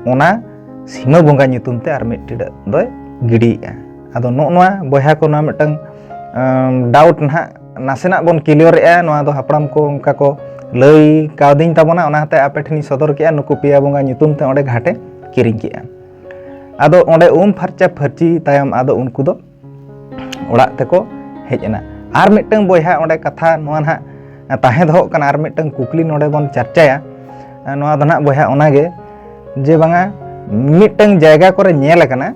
ᱚᱱᱟ ᱥᱤᱢᱟᱹ ᱵᱚᱸᱜᱟ ᱧᱩᱛᱩᱢ ᱛᱮ ᱟᱨ ᱢᱤᱫ ᱴᱤᱰᱟᱹᱜ ᱫᱚᱭ ᱜᱤᱰᱤᱭᱮᱫᱼᱟ᱾ ᱟᱫᱚ ᱱᱚᱜᱼᱚ ᱱᱚᱣᱟ ᱵᱚᱭᱦᱟ ᱠᱚ ᱱᱚᱣᱟ ᱢᱤᱫᱴᱟᱝ ᱰᱟᱣᱩᱴ ᱱᱟᱦᱟᱜ ᱱᱟᱥᱮᱱᱟᱜ ᱵᱚᱱ ᱠᱞᱤᱭᱟᱨᱮᱜᱼᱟ᱾ ᱱᱚᱣᱟ ᱫᱚ ᱦᱟᱯᱲᱟᱢ ᱠᱚ ᱚᱱᱠᱟ ᱠᱚ ᱞᱟᱹᱭ ᱠᱟᱣᱫᱤᱧ ᱛᱟᱵᱚᱱᱟ, ᱚᱱᱟᱛᱮ ᱟᱯᱮ ᱴᱷᱮᱱᱤᱧ ᱥᱚᱫᱚᱨ ᱠᱮᱜᱼᱟ᱾ ᱱᱩᱠᱩ ᱯᱮᱭᱟ ᱵᱚᱸᱜᱟ ᱧᱩᱛᱩᱢ ᱛᱮ ᱚᱸᱰᱮ ᱜᱷᱟᱴᱮ ᱠᱤᱨᱤᱧ ᱠᱮᱜᱼᱟ᱾ ᱟᱫᱚ ᱚᱸᱰᱮ ᱩᱢ ᱯᱷᱟᱨᱪᱟ ᱯᱷᱟᱹᱨᱪᱤ ᱛᱟᱭᱚᱢ ᱟᱫᱚ ᱩᱱᱠᱩ ᱫᱚ ᱚᱲᱟᱜ ᱛᱮᱠᱚ ᱦᱮᱡ ᱮᱱᱟ᱾ ᱟᱨ ᱢᱤᱫᱴᱟᱝ ᱵᱚᱭᱦᱟ ᱚᱸᱰᱮ ᱠᱟᱛᱷᱟ ᱱᱚᱣᱟ ᱱᱟᱦᱟᱜ ᱛᱟᱦᱮᱸ ᱫᱚᱦᱚᱜ ᱠᱟᱱᱟ, ᱟᱨ ᱢᱤᱫᱴᱟᱝ ᱠᱩᱠᱞᱤ ᱱᱚᱰᱮ ᱵᱚᱱ ᱪᱟᱨᱪᱟᱭᱟ᱾ ᱱᱚᱣᱟ ᱫᱚ ᱱᱟᱦᱟᱜ ᱵᱚᱭᱦᱟ ᱚᱱᱟᱜᱮ ᱡᱮ ᱵᱟᱝᱟ ᱢᱤᱫᱴᱟᱝ ᱡᱟᱭᱜᱟ ᱠᱚᱨᱮ ᱧᱮᱞ ᱟᱠᱟᱱᱟ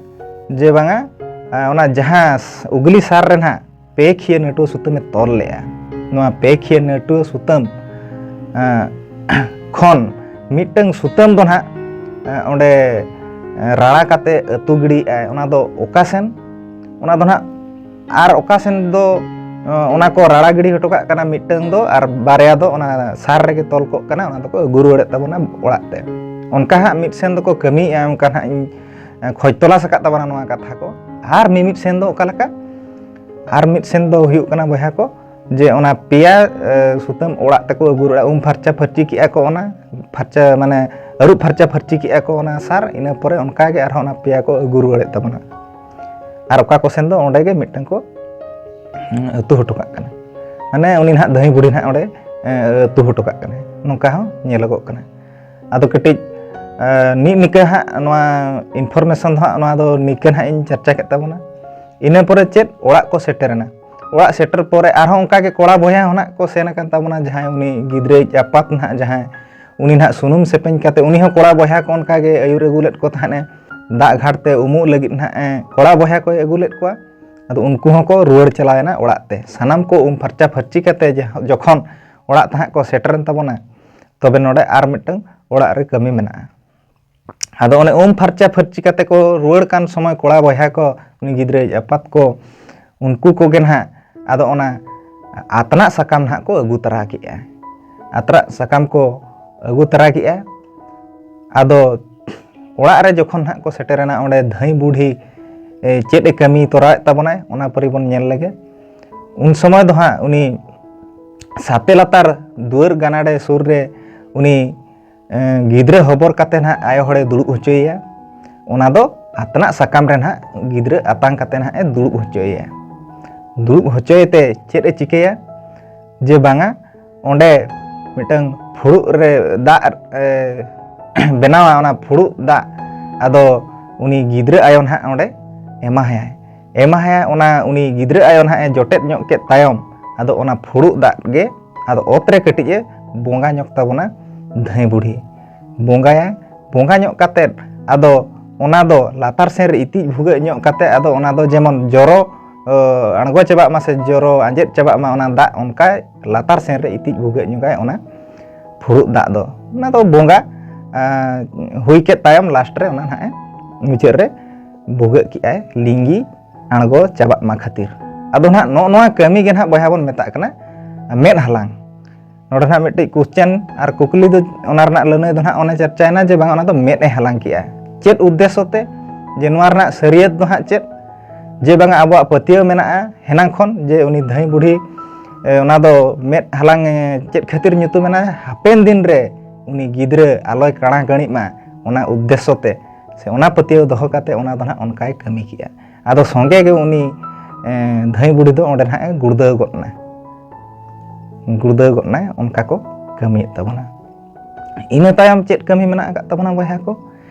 ᱡᱮ ᱵᱟᱝᱟ ᱚᱱᱟ ᱡᱟᱦᱟᱸ ᱩᱜᱽᱞᱤ ᱥᱟᱨ ᱨᱮ ᱱᱟᱦᱟᱜ ᱯᱮ ᱠᱷᱤᱭᱟᱹ ᱱᱟᱹᱴᱩᱣᱟᱹ ᱥᱩᱛᱟᱹᱢᱮ ᱛᱚᱞ ᱞᱮᱜᱼᱟ᱾ ᱱᱚᱣᱟ ᱯᱮ ᱠᱷᱤᱭᱟᱹ ᱱᱟᱹᱴᱩᱣᱟᱹ ᱥᱩᱛᱟᱹᱢ ᱠᱷᱚᱱ ᱢᱤᱫᱴᱟᱝ ᱥᱩᱛᱟᱹᱢ ᱫᱚ ᱱᱟᱦᱟᱜ ᱚᱸᱰᱮ ᱨᱟᱲᱟ ᱠᱟᱛᱮ ᱟᱹᱛᱩ ᱜᱤᱰᱤᱭᱮᱜᱼᱟᱭ᱾ ᱚᱱᱟ ᱫᱚ ᱚᱠᱟ ᱥᱮᱱ? ᱚᱱᱟ ᱫᱚ ᱱᱟᱦᱟᱜ ᱟᱨ ᱚᱠᱟ ᱥᱮᱱ ᱫᱚ ᱚᱱᱟ ᱠᱚ ᱨᱟᱲᱟ ᱜᱤᱰᱤ ᱦᱚᱴᱚ ᱠᱟᱜ ᱠᱟᱱᱟ ᱢᱤᱫᱴᱟᱝ ᱫᱚ, ᱟᱨ ᱵᱟᱨᱭᱟ ᱫᱚ ᱚᱱᱟ ᱥᱟᱨ ᱨᱮᱜᱮ ᱛᱚᱞ ᱠᱚᱜ ᱠᱟᱱᱟ, ᱚᱱᱟ ᱫᱚᱠᱚ ᱟᱹᱜᱩ ᱨᱩᱣᱟᱹᱲᱮᱫ ᱛᱟᱵᱚᱱᱟ ᱚᱲᱟᱜ ᱛᱮ᱾ ᱚᱱᱠᱟ ᱦᱟᱸᱜ ᱢᱤᱫ ᱥᱮᱱ ᱫᱚᱠᱚ ᱠᱟᱹᱢᱤᱭᱮᱜᱼᱟ, ᱚᱱᱠᱟ ᱦᱟᱸᱜ ᱤᱧ ᱠᱷᱚᱡᱽ ᱛᱚᱞᱟᱥ ᱟᱠᱟᱫ ᱛᱟᱵᱚᱱᱟ ᱱᱚᱣᱟ ᱠᱟᱛᱷᱟ ᱠᱚ᱾ ᱟᱨ ᱢᱤᱢᱤᱫ ᱥᱮᱱ ᱫᱚ ᱚᱠᱟ ᱞᱮᱠᱟ? ᱟᱨ ᱢᱤᱫ ᱥᱮᱱ ᱫᱚ ᱦᱩᱭᱩᱜ ᱠᱟᱱᱟ ᱵᱚᱭᱦᱟ ᱠᱚ, ᱡᱮ ᱚᱱᱟ ᱯᱮᱭᱟ ᱥᱩᱛᱟᱹᱢ ᱚᱲᱟᱜ ᱛᱮᱠᱚ ᱟᱹᱜᱩ ᱨᱩᱣᱟᱹᱲᱟ, ᱩᱢ ᱯᱷᱟᱨᱪᱟ ᱯᱷᱟᱹᱨᱪᱤ ᱠᱮᱜᱼᱟ ᱠᱚ, ᱚᱱᱟ ᱯᱷᱟᱨᱪᱟ ᱢᱟᱱᱮ ᱟᱹᱨᱩᱵ ᱯᱷᱟᱨᱪᱟ ᱯᱷᱟᱹᱨᱪᱤ ᱠᱮᱜᱼᱟ ᱠᱚ ᱚᱱᱟ ᱥᱟᱨ, ᱤᱱᱟᱹ ᱯᱚᱨᱮ ᱚᱱᱠᱟ ᱜᱮ ᱟᱨᱦᱚᱸ ᱚᱱᱟ ᱯᱮᱭᱟ ᱠᱚ ᱟᱹᱜᱩ ᱨᱩᱣᱟᱹᱲᱮᱫ ᱛᱟᱵᱚᱱᱟ᱾ ᱟᱨ ᱚᱠᱟ ᱠᱚ ᱥᱮᱱ ᱫᱚ ᱚᱸᱰᱮ ᱜᱮ ᱢᱤᱫᱴᱟᱝ ᱠᱚ ᱟᱹᱛᱩ ᱦᱚᱴᱚ ᱠᱟᱜ ᱠᱟᱱᱟ, ᱢᱟᱱᱮ ᱩᱱᱤ ᱱᱟᱦᱟᱜ ᱫᱷᱟᱹᱭ ᱵᱩᱰᱷᱤ ᱱᱟᱦᱟᱜ ᱚᱸᱰᱮ ᱟᱹᱛᱩ ᱦᱚᱴᱚ ᱠᱟᱜ ᱠᱟᱱᱟ, ᱱᱚᱝᱠᱟ ᱦᱚᱸ ᱧᱮᱞᱚᱜᱚᱜ ᱠᱟᱱᱟ᱾ ᱟᱫᱚ ᱠᱟᱹᱴᱤᱡ ᱱᱤᱜ ᱱᱤᱠᱟᱹ ᱦᱟᱸᱜ ᱱᱚᱣᱟ information ᱫᱚ ᱦᱟᱸᱜ ᱱᱚᱣᱟ ᱫᱚ ᱱᱤᱠᱟᱹ ᱦᱟᱸᱜ ᱤᱧ ᱪᱟᱨᱪᱟ ᱠᱮᱫ ᱛᱟᱵᱚᱱᱟ᱾ ᱤᱱᱟᱹ ᱯᱚᱨᱮ ᱪᱮᱫ ᱚᱲᱟᱜ ᱠᱚ ᱥᱮᱴᱮᱨᱮᱱᱟ, ᱚᱲᱟᱜ ᱥᱮᱴᱮᱨ ᱯᱚᱨᱮ ᱟᱨᱦᱚᱸ ᱚᱱᱠᱟ ᱜᱮ ᱠᱚᱲᱟ ᱵᱚᱭᱦᱟ ᱦᱚᱸ ᱱᱟᱜ ᱠᱚ ᱥᱮᱱ ᱟᱠᱟᱱ ᱛᱟᱵᱚᱱᱟ, ᱡᱟᱦᱟᱸᱭ ᱩᱱᱤ ᱜᱤᱫᱽᱨᱟᱹᱭᱤᱡ ᱟᱯᱟᱛ ᱱᱟᱦᱟᱜ ᱡᱟᱦᱟᱸᱭ, ᱩᱱᱤ ᱱᱟᱦᱟᱜ ᱥᱩᱱᱩᱢ ᱥᱮᱯᱮᱧ ᱠᱟᱛᱮ ᱩᱱᱤ ᱦᱚᱸ ᱠᱚᱲᱟ ᱵᱚᱭᱦᱟ ᱠᱚ ᱚᱱᱠᱟ ᱜᱮ ᱟᱹᱭᱩᱨ ᱟᱹᱜᱩ ᱞᱮᱫ ᱠᱚ ᱛᱟᱦᱮᱸᱫ ᱮ, ᱫᱟᱜ ᱜᱷᱟᱴ ᱛᱮ ᱩᱢᱩᱜ ᱞᱟᱹᱜᱤᱫ ᱱᱟᱦᱟᱜ ᱮ ᱠᱚᱲᱟ ᱵᱚᱭᱦᱟ ᱠᱚᱭ ᱟᱹᱜᱩ ᱞᱮᱫ ᱠᱚᱣᱟ᱾ ᱟᱫᱚ ᱩᱱᱠᱩ ᱦᱚᱸᱠᱚ ᱨᱩᱣᱟᱹᱲ ᱪᱟᱞᱟᱣᱮᱱᱟ ᱚᱲᱟᱜ ᱛᱮ᱾ ᱥᱟᱱᱟᱢ ᱠᱚ ᱩᱢ ᱯᱷᱟᱨᱪᱟ ᱯᱷᱟᱹᱨᱪᱤ ᱠᱟᱛᱮ ᱡᱚᱠᱷᱚᱱ ᱚᱲᱟᱜ ᱛᱮ ᱦᱟᱸᱜ ᱠᱚ ᱥᱮᱴᱮᱨᱮᱱ ᱛᱟᱵᱚᱱᱟ, ᱛᱚᱵᱮ ᱱᱚᱰᱮ ᱟᱨ ᱢᱤᱫᱴᱟᱝ ᱚᱲᱟᱜ ᱨᱮ ᱠᱟᱹᱢᱤ ᱢᱮᱱᱟᱜᱼᱟ᱾ ᱟᱫᱚ ᱚᱱᱮ ᱩᱢ ᱯᱷᱟᱨᱪᱟ ᱯᱷᱟᱹᱨᱪᱤ ᱠᱟᱛᱮ ᱠᱚ ᱨᱩᱣᱟᱹᱲ ᱠᱟᱱ ᱥᱚᱢᱚᱭ ᱠᱚᱲᱟ ᱵᱚᱭᱦᱟ ᱠᱚ, ᱩᱱᱤ ᱜᱤᱫᱽᱨᱟᱹᱭᱤᱡ ᱟᱯᱟᱛ ᱠᱚ, ᱩᱱᱠᱩ ᱠᱚᱜᱮ ᱱᱟᱦᱟᱜ ᱟᱫᱚ ᱚᱱᱟ ᱟᱛᱱᱟᱜ ᱥᱟᱠᱟᱢ ᱱᱟᱦᱟᱜ ᱠᱚ ᱟᱹᱜᱩ ᱛᱟᱨᱟ ᱠᱮᱜᱼᱟ᱾ ᱟᱛᱱᱟᱜ ᱥᱟᱠᱟᱢ ᱠᱚ ᱟᱹᱜᱩ ᱛᱟᱨᱟ ᱠᱮᱜᱼᱟ᱾ ᱟᱫᱚ ᱚᱲᱟᱜ ᱨᱮ ᱡᱚᱠᱷᱚᱱ ᱱᱟᱦᱟᱜ ᱠᱚ ᱥᱮᱴᱮᱨᱮᱱᱟ, ᱚᱸᱰᱮ ᱫᱷᱟᱹᱭ ᱵᱩᱰᱷᱤ ᱪᱮᱫ ᱮ ᱠᱟᱹᱢᱤ ᱛᱚᱨᱟᱣᱮᱫ ᱛᱟᱵᱚᱱᱟᱭ, ᱚᱱᱟ ᱯᱚᱨᱤ ᱵᱚᱱ ᱧᱮᱞ ᱞᱮᱜᱮ᱾ ᱩᱱ ᱥᱚᱢᱚᱭ ᱫᱚ ᱦᱟᱸᱜ ᱩᱱᱤ ᱥᱟᱛᱮ ᱞᱟᱛᱟᱨ ᱫᱩᱣᱟᱹᱨ ᱜᱟᱱᱟᱰᱮ ᱥᱩᱨ ᱨᱮ ᱩᱱᱤ ᱜᱤᱫᱽᱨᱟᱹ ᱦᱚᱵᱚᱨ ᱠᱟᱛᱮ ᱱᱟᱦᱟᱜ ᱟᱭᱳ ᱦᱚᱲᱮ ᱫᱩᱲᱩᱵ ᱦᱚᱪᱚᱭᱮᱭᱟ᱾ ᱚᱱᱟ ᱫᱚ ᱟᱛᱱᱟᱜ ᱥᱟᱠᱟᱢ ᱨᱮ ᱱᱟᱦᱟᱜ ᱜᱤᱫᱽᱨᱟᱹ ᱟᱛᱟᱝ ᱠᱟᱛᱮ ᱱᱟᱦᱟᱜ ᱮ ᱫᱩᱲᱩᱵ ᱦᱚᱪᱚᱭᱮᱭᱟ᱾ ᱫᱩᱲᱩᱵ ᱦᱚᱪᱚᱭᱮᱛᱮ ᱪᱮᱫ ᱮ ᱪᱤᱠᱟᱹᱭᱟ? ᱡᱮ ᱵᱟᱝᱟ, ᱚᱸᱰᱮ ᱢᱤᱫᱴᱟᱝ ᱯᱷᱩᱲᱩᱜ ᱨᱮ ᱫᱟᱜ ᱮ ᱵᱮᱱᱟᱣᱟ, ᱚᱱᱟ ᱯᱷᱩᱲᱩᱜ ᱫᱟᱜ ᱟᱫᱚ ᱩᱱᱤ ᱜᱤᱫᱽᱨᱟᱹ ᱟᱭᱳ ᱱᱟᱦᱟᱜ ᱚᱸᱰᱮ ᱮᱢᱟᱦᱟᱭᱟᱭ᱾ ᱮᱢᱟᱦᱟᱭᱟ ᱚᱱᱟ ᱩᱱᱤ ᱜᱤᱫᱽᱨᱟᱹ ᱟᱭᱳ ᱱᱟᱦᱟᱜ ᱮ ᱡᱚᱴᱮᱫ ᱧᱚᱜ ᱠᱮᱫ ᱛᱟᱭᱚᱢ, ᱟᱫᱚ ᱚᱱᱟ ᱯᱷᱩᱲᱩᱜ ᱫᱟᱜ ᱜᱮ ᱟᱫᱚ ᱚᱛ ᱨᱮ ᱠᱟᱹᱴᱤᱡ ᱮ ᱵᱚᱸᱜᱟ ᱧᱚᱜ ᱛᱟᱵᱚᱱᱟ ᱫᱷᱟᱹᱭ ᱵᱩᱰᱷᱤ᱾ ᱵᱚᱸᱜᱟᱭᱟ, ᱵᱚᱸᱜᱟ ᱧᱚᱜ ᱠᱟᱛᱮᱫ ᱟᱫᱚ ᱚᱱᱟ ᱫᱚ ᱞᱟᱛᱟᱨ ᱥᱮᱱ ᱨᱮ ᱤᱛᱤᱡ ᱵᱷᱩᱜᱟᱹᱜ ᱧᱚᱜ ᱠᱟᱛᱮᱫ ᱟᱫᱚ ᱚᱱᱟ ᱫᱚ ᱡᱮᱢᱚᱱ ᱡᱚᱨᱚ ᱟᱬᱜᱚ ᱪᱟᱵᱟᱜ ᱢᱟ ᱥᱮ ᱡᱚᱨᱚ ᱟᱸᱡᱮᱫ ᱪᱟᱵᱟᱜ ᱢᱟ ᱚᱱᱟ ᱫᱟᱜ, ᱚᱱᱠᱟ ᱞᱟᱛᱟᱨ ᱥᱮᱱ ᱨᱮ ᱤᱛᱤᱡ ᱵᱷᱩᱜᱟᱹᱜ ᱧᱚᱜᱟᱭ ᱚᱱᱟ ᱯᱷᱩᱲᱩᱜ ᱫᱟᱜ ᱫᱚ᱾ ᱚᱱᱟ ᱫᱚ ᱵᱚᱸᱜᱟ ᱦᱩᱭ ᱠᱮᱫ ᱛᱟᱭᱚᱢ ᱞᱟᱥᱴ ᱨᱮ ᱚᱱᱟ ᱱᱟᱦᱟᱜ ᱮ ᱢᱩᱪᱟᱹᱫ ᱨᱮ ᱵᱷᱩᱜᱟᱹᱜ ᱠᱮᱜᱼᱟᱭ ᱞᱤᱸᱜᱤ ᱟᱬᱜᱚ ᱪᱟᱵᱟᱜ ᱢᱟ ᱠᱷᱟᱹᱛᱤᱨ᱾ ᱟᱫᱚ ᱱᱟᱦᱟᱜ ᱱᱚᱜᱼᱚ ᱱᱚᱣᱟ ᱠᱟᱹᱢᱤ ᱜᱮ ᱱᱟᱦᱟᱜ ᱵᱚᱭᱦᱟ ᱵᱚᱱ ᱢᱮᱛᱟᱜ ᱠᱟᱱᱟ ᱢᱮᱫ ᱦᱟᱞᱟᱝ᱾ ᱱᱚᱰᱮ ᱱᱟᱦᱟᱜ ᱢᱤᱫᱴᱤᱡ ᱠᱚᱥᱪᱮᱱ ᱟᱨ ᱠᱩᱠᱞᱤ ᱫᱚ, ᱚᱱᱟ ᱨᱮᱱᱟᱜ ᱞᱟᱹᱱᱟᱹᱭ ᱫᱚ ᱱᱟᱦᱟᱜ ᱚᱱᱮ ᱪᱟᱨᱪᱟᱭᱮᱱᱟ ᱡᱮ ᱵᱟᱝ ᱚᱱᱟ ᱫᱚ ᱢᱮᱫ ᱮ ᱦᱟᱞᱟᱝ ᱠᱮᱜᱼᱟ᱾ ᱪᱮᱫ ᱩᱫᱽᱫᱮᱥᱥᱚ ᱛᱮ? ᱡᱮ ᱱᱚᱣᱟ ᱨᱮᱱᱟᱜ ᱥᱟᱹᱨᱤᱭᱟᱹᱛ ᱫᱚ ᱦᱟᱸᱜ ᱪᱮᱫ? ᱡᱮ ᱵᱟᱝᱟ ᱟᱵᱚᱣᱟᱜ ᱯᱟᱹᱛᱭᱟᱹᱣ ᱢᱮᱱᱟᱜᱼᱟ ᱦᱮᱱᱟᱝ ᱠᱷᱚᱱ ᱡᱮ ᱩᱱᱤ ᱫᱷᱟᱹᱭ ᱵᱩᱰᱷᱤ ᱮ, ᱚᱱᱟ ᱫᱚ ᱢᱮᱫ ᱦᱟᱞᱟᱝ, ᱮ, ᱪᱮᱫ ᱠᱷᱟᱹᱛᱤᱨ ᱧᱩᱛᱩᱢ ᱮᱱᱟ? ᱦᱟᱯᱮᱱ ᱫᱤᱱ ᱨᱮ ᱩᱱᱤ ᱜᱤᱫᱽᱨᱟᱹ ᱟᱞᱚᱭ ᱠᱟᱬᱟ ᱠᱟᱹᱬᱤᱜ ᱢᱟ, ᱚᱱᱟ ᱩᱫᱽᱫᱮᱥᱥᱚ ᱛᱮ ᱥᱮ ᱚᱱᱟ ᱯᱟᱹᱛᱭᱟᱹᱣ ᱫᱚᱦᱚ ᱠᱟᱛᱮ ᱚᱱᱟ ᱫᱚ ᱱᱟᱦᱟᱜ ᱚᱱᱠᱟᱭ ᱠᱟᱹᱢᱤ ᱠᱮᱜᱼᱟ᱾ ᱟᱫᱚ ᱥᱚᱸᱜᱮ ᱜᱮ ᱩᱱᱤ, ᱮ, ᱫᱷᱟᱹᱭ ᱵᱩᱰᱷᱤ ᱫᱚ ᱚᱸᱰᱮ ᱱᱟᱦᱟᱜ ᱮ ᱜᱩᱲᱫᱟᱹᱣ ᱜᱚᱫ ᱮᱱᱟ, ᱜᱩᱲᱫᱟᱹᱣ ᱜᱚᱫ ᱮᱱᱟᱭ᱾ ᱚᱱᱠᱟ ᱠᱚ ᱠᱟᱹᱢᱤᱭᱮᱫ ᱛᱟᱵᱚᱱᱟ᱾ ᱤᱱᱟᱹ ᱛᱟᱭᱚᱢ ᱪᱮᱫ ᱠᱟᱹᱢᱤ ᱢᱮᱱᱟᱜ ᱟᱠᱟᱫ ᱛᱟᱵᱚᱱᱟ ᱵᱚᱭᱦᱟ ᱠᱚ?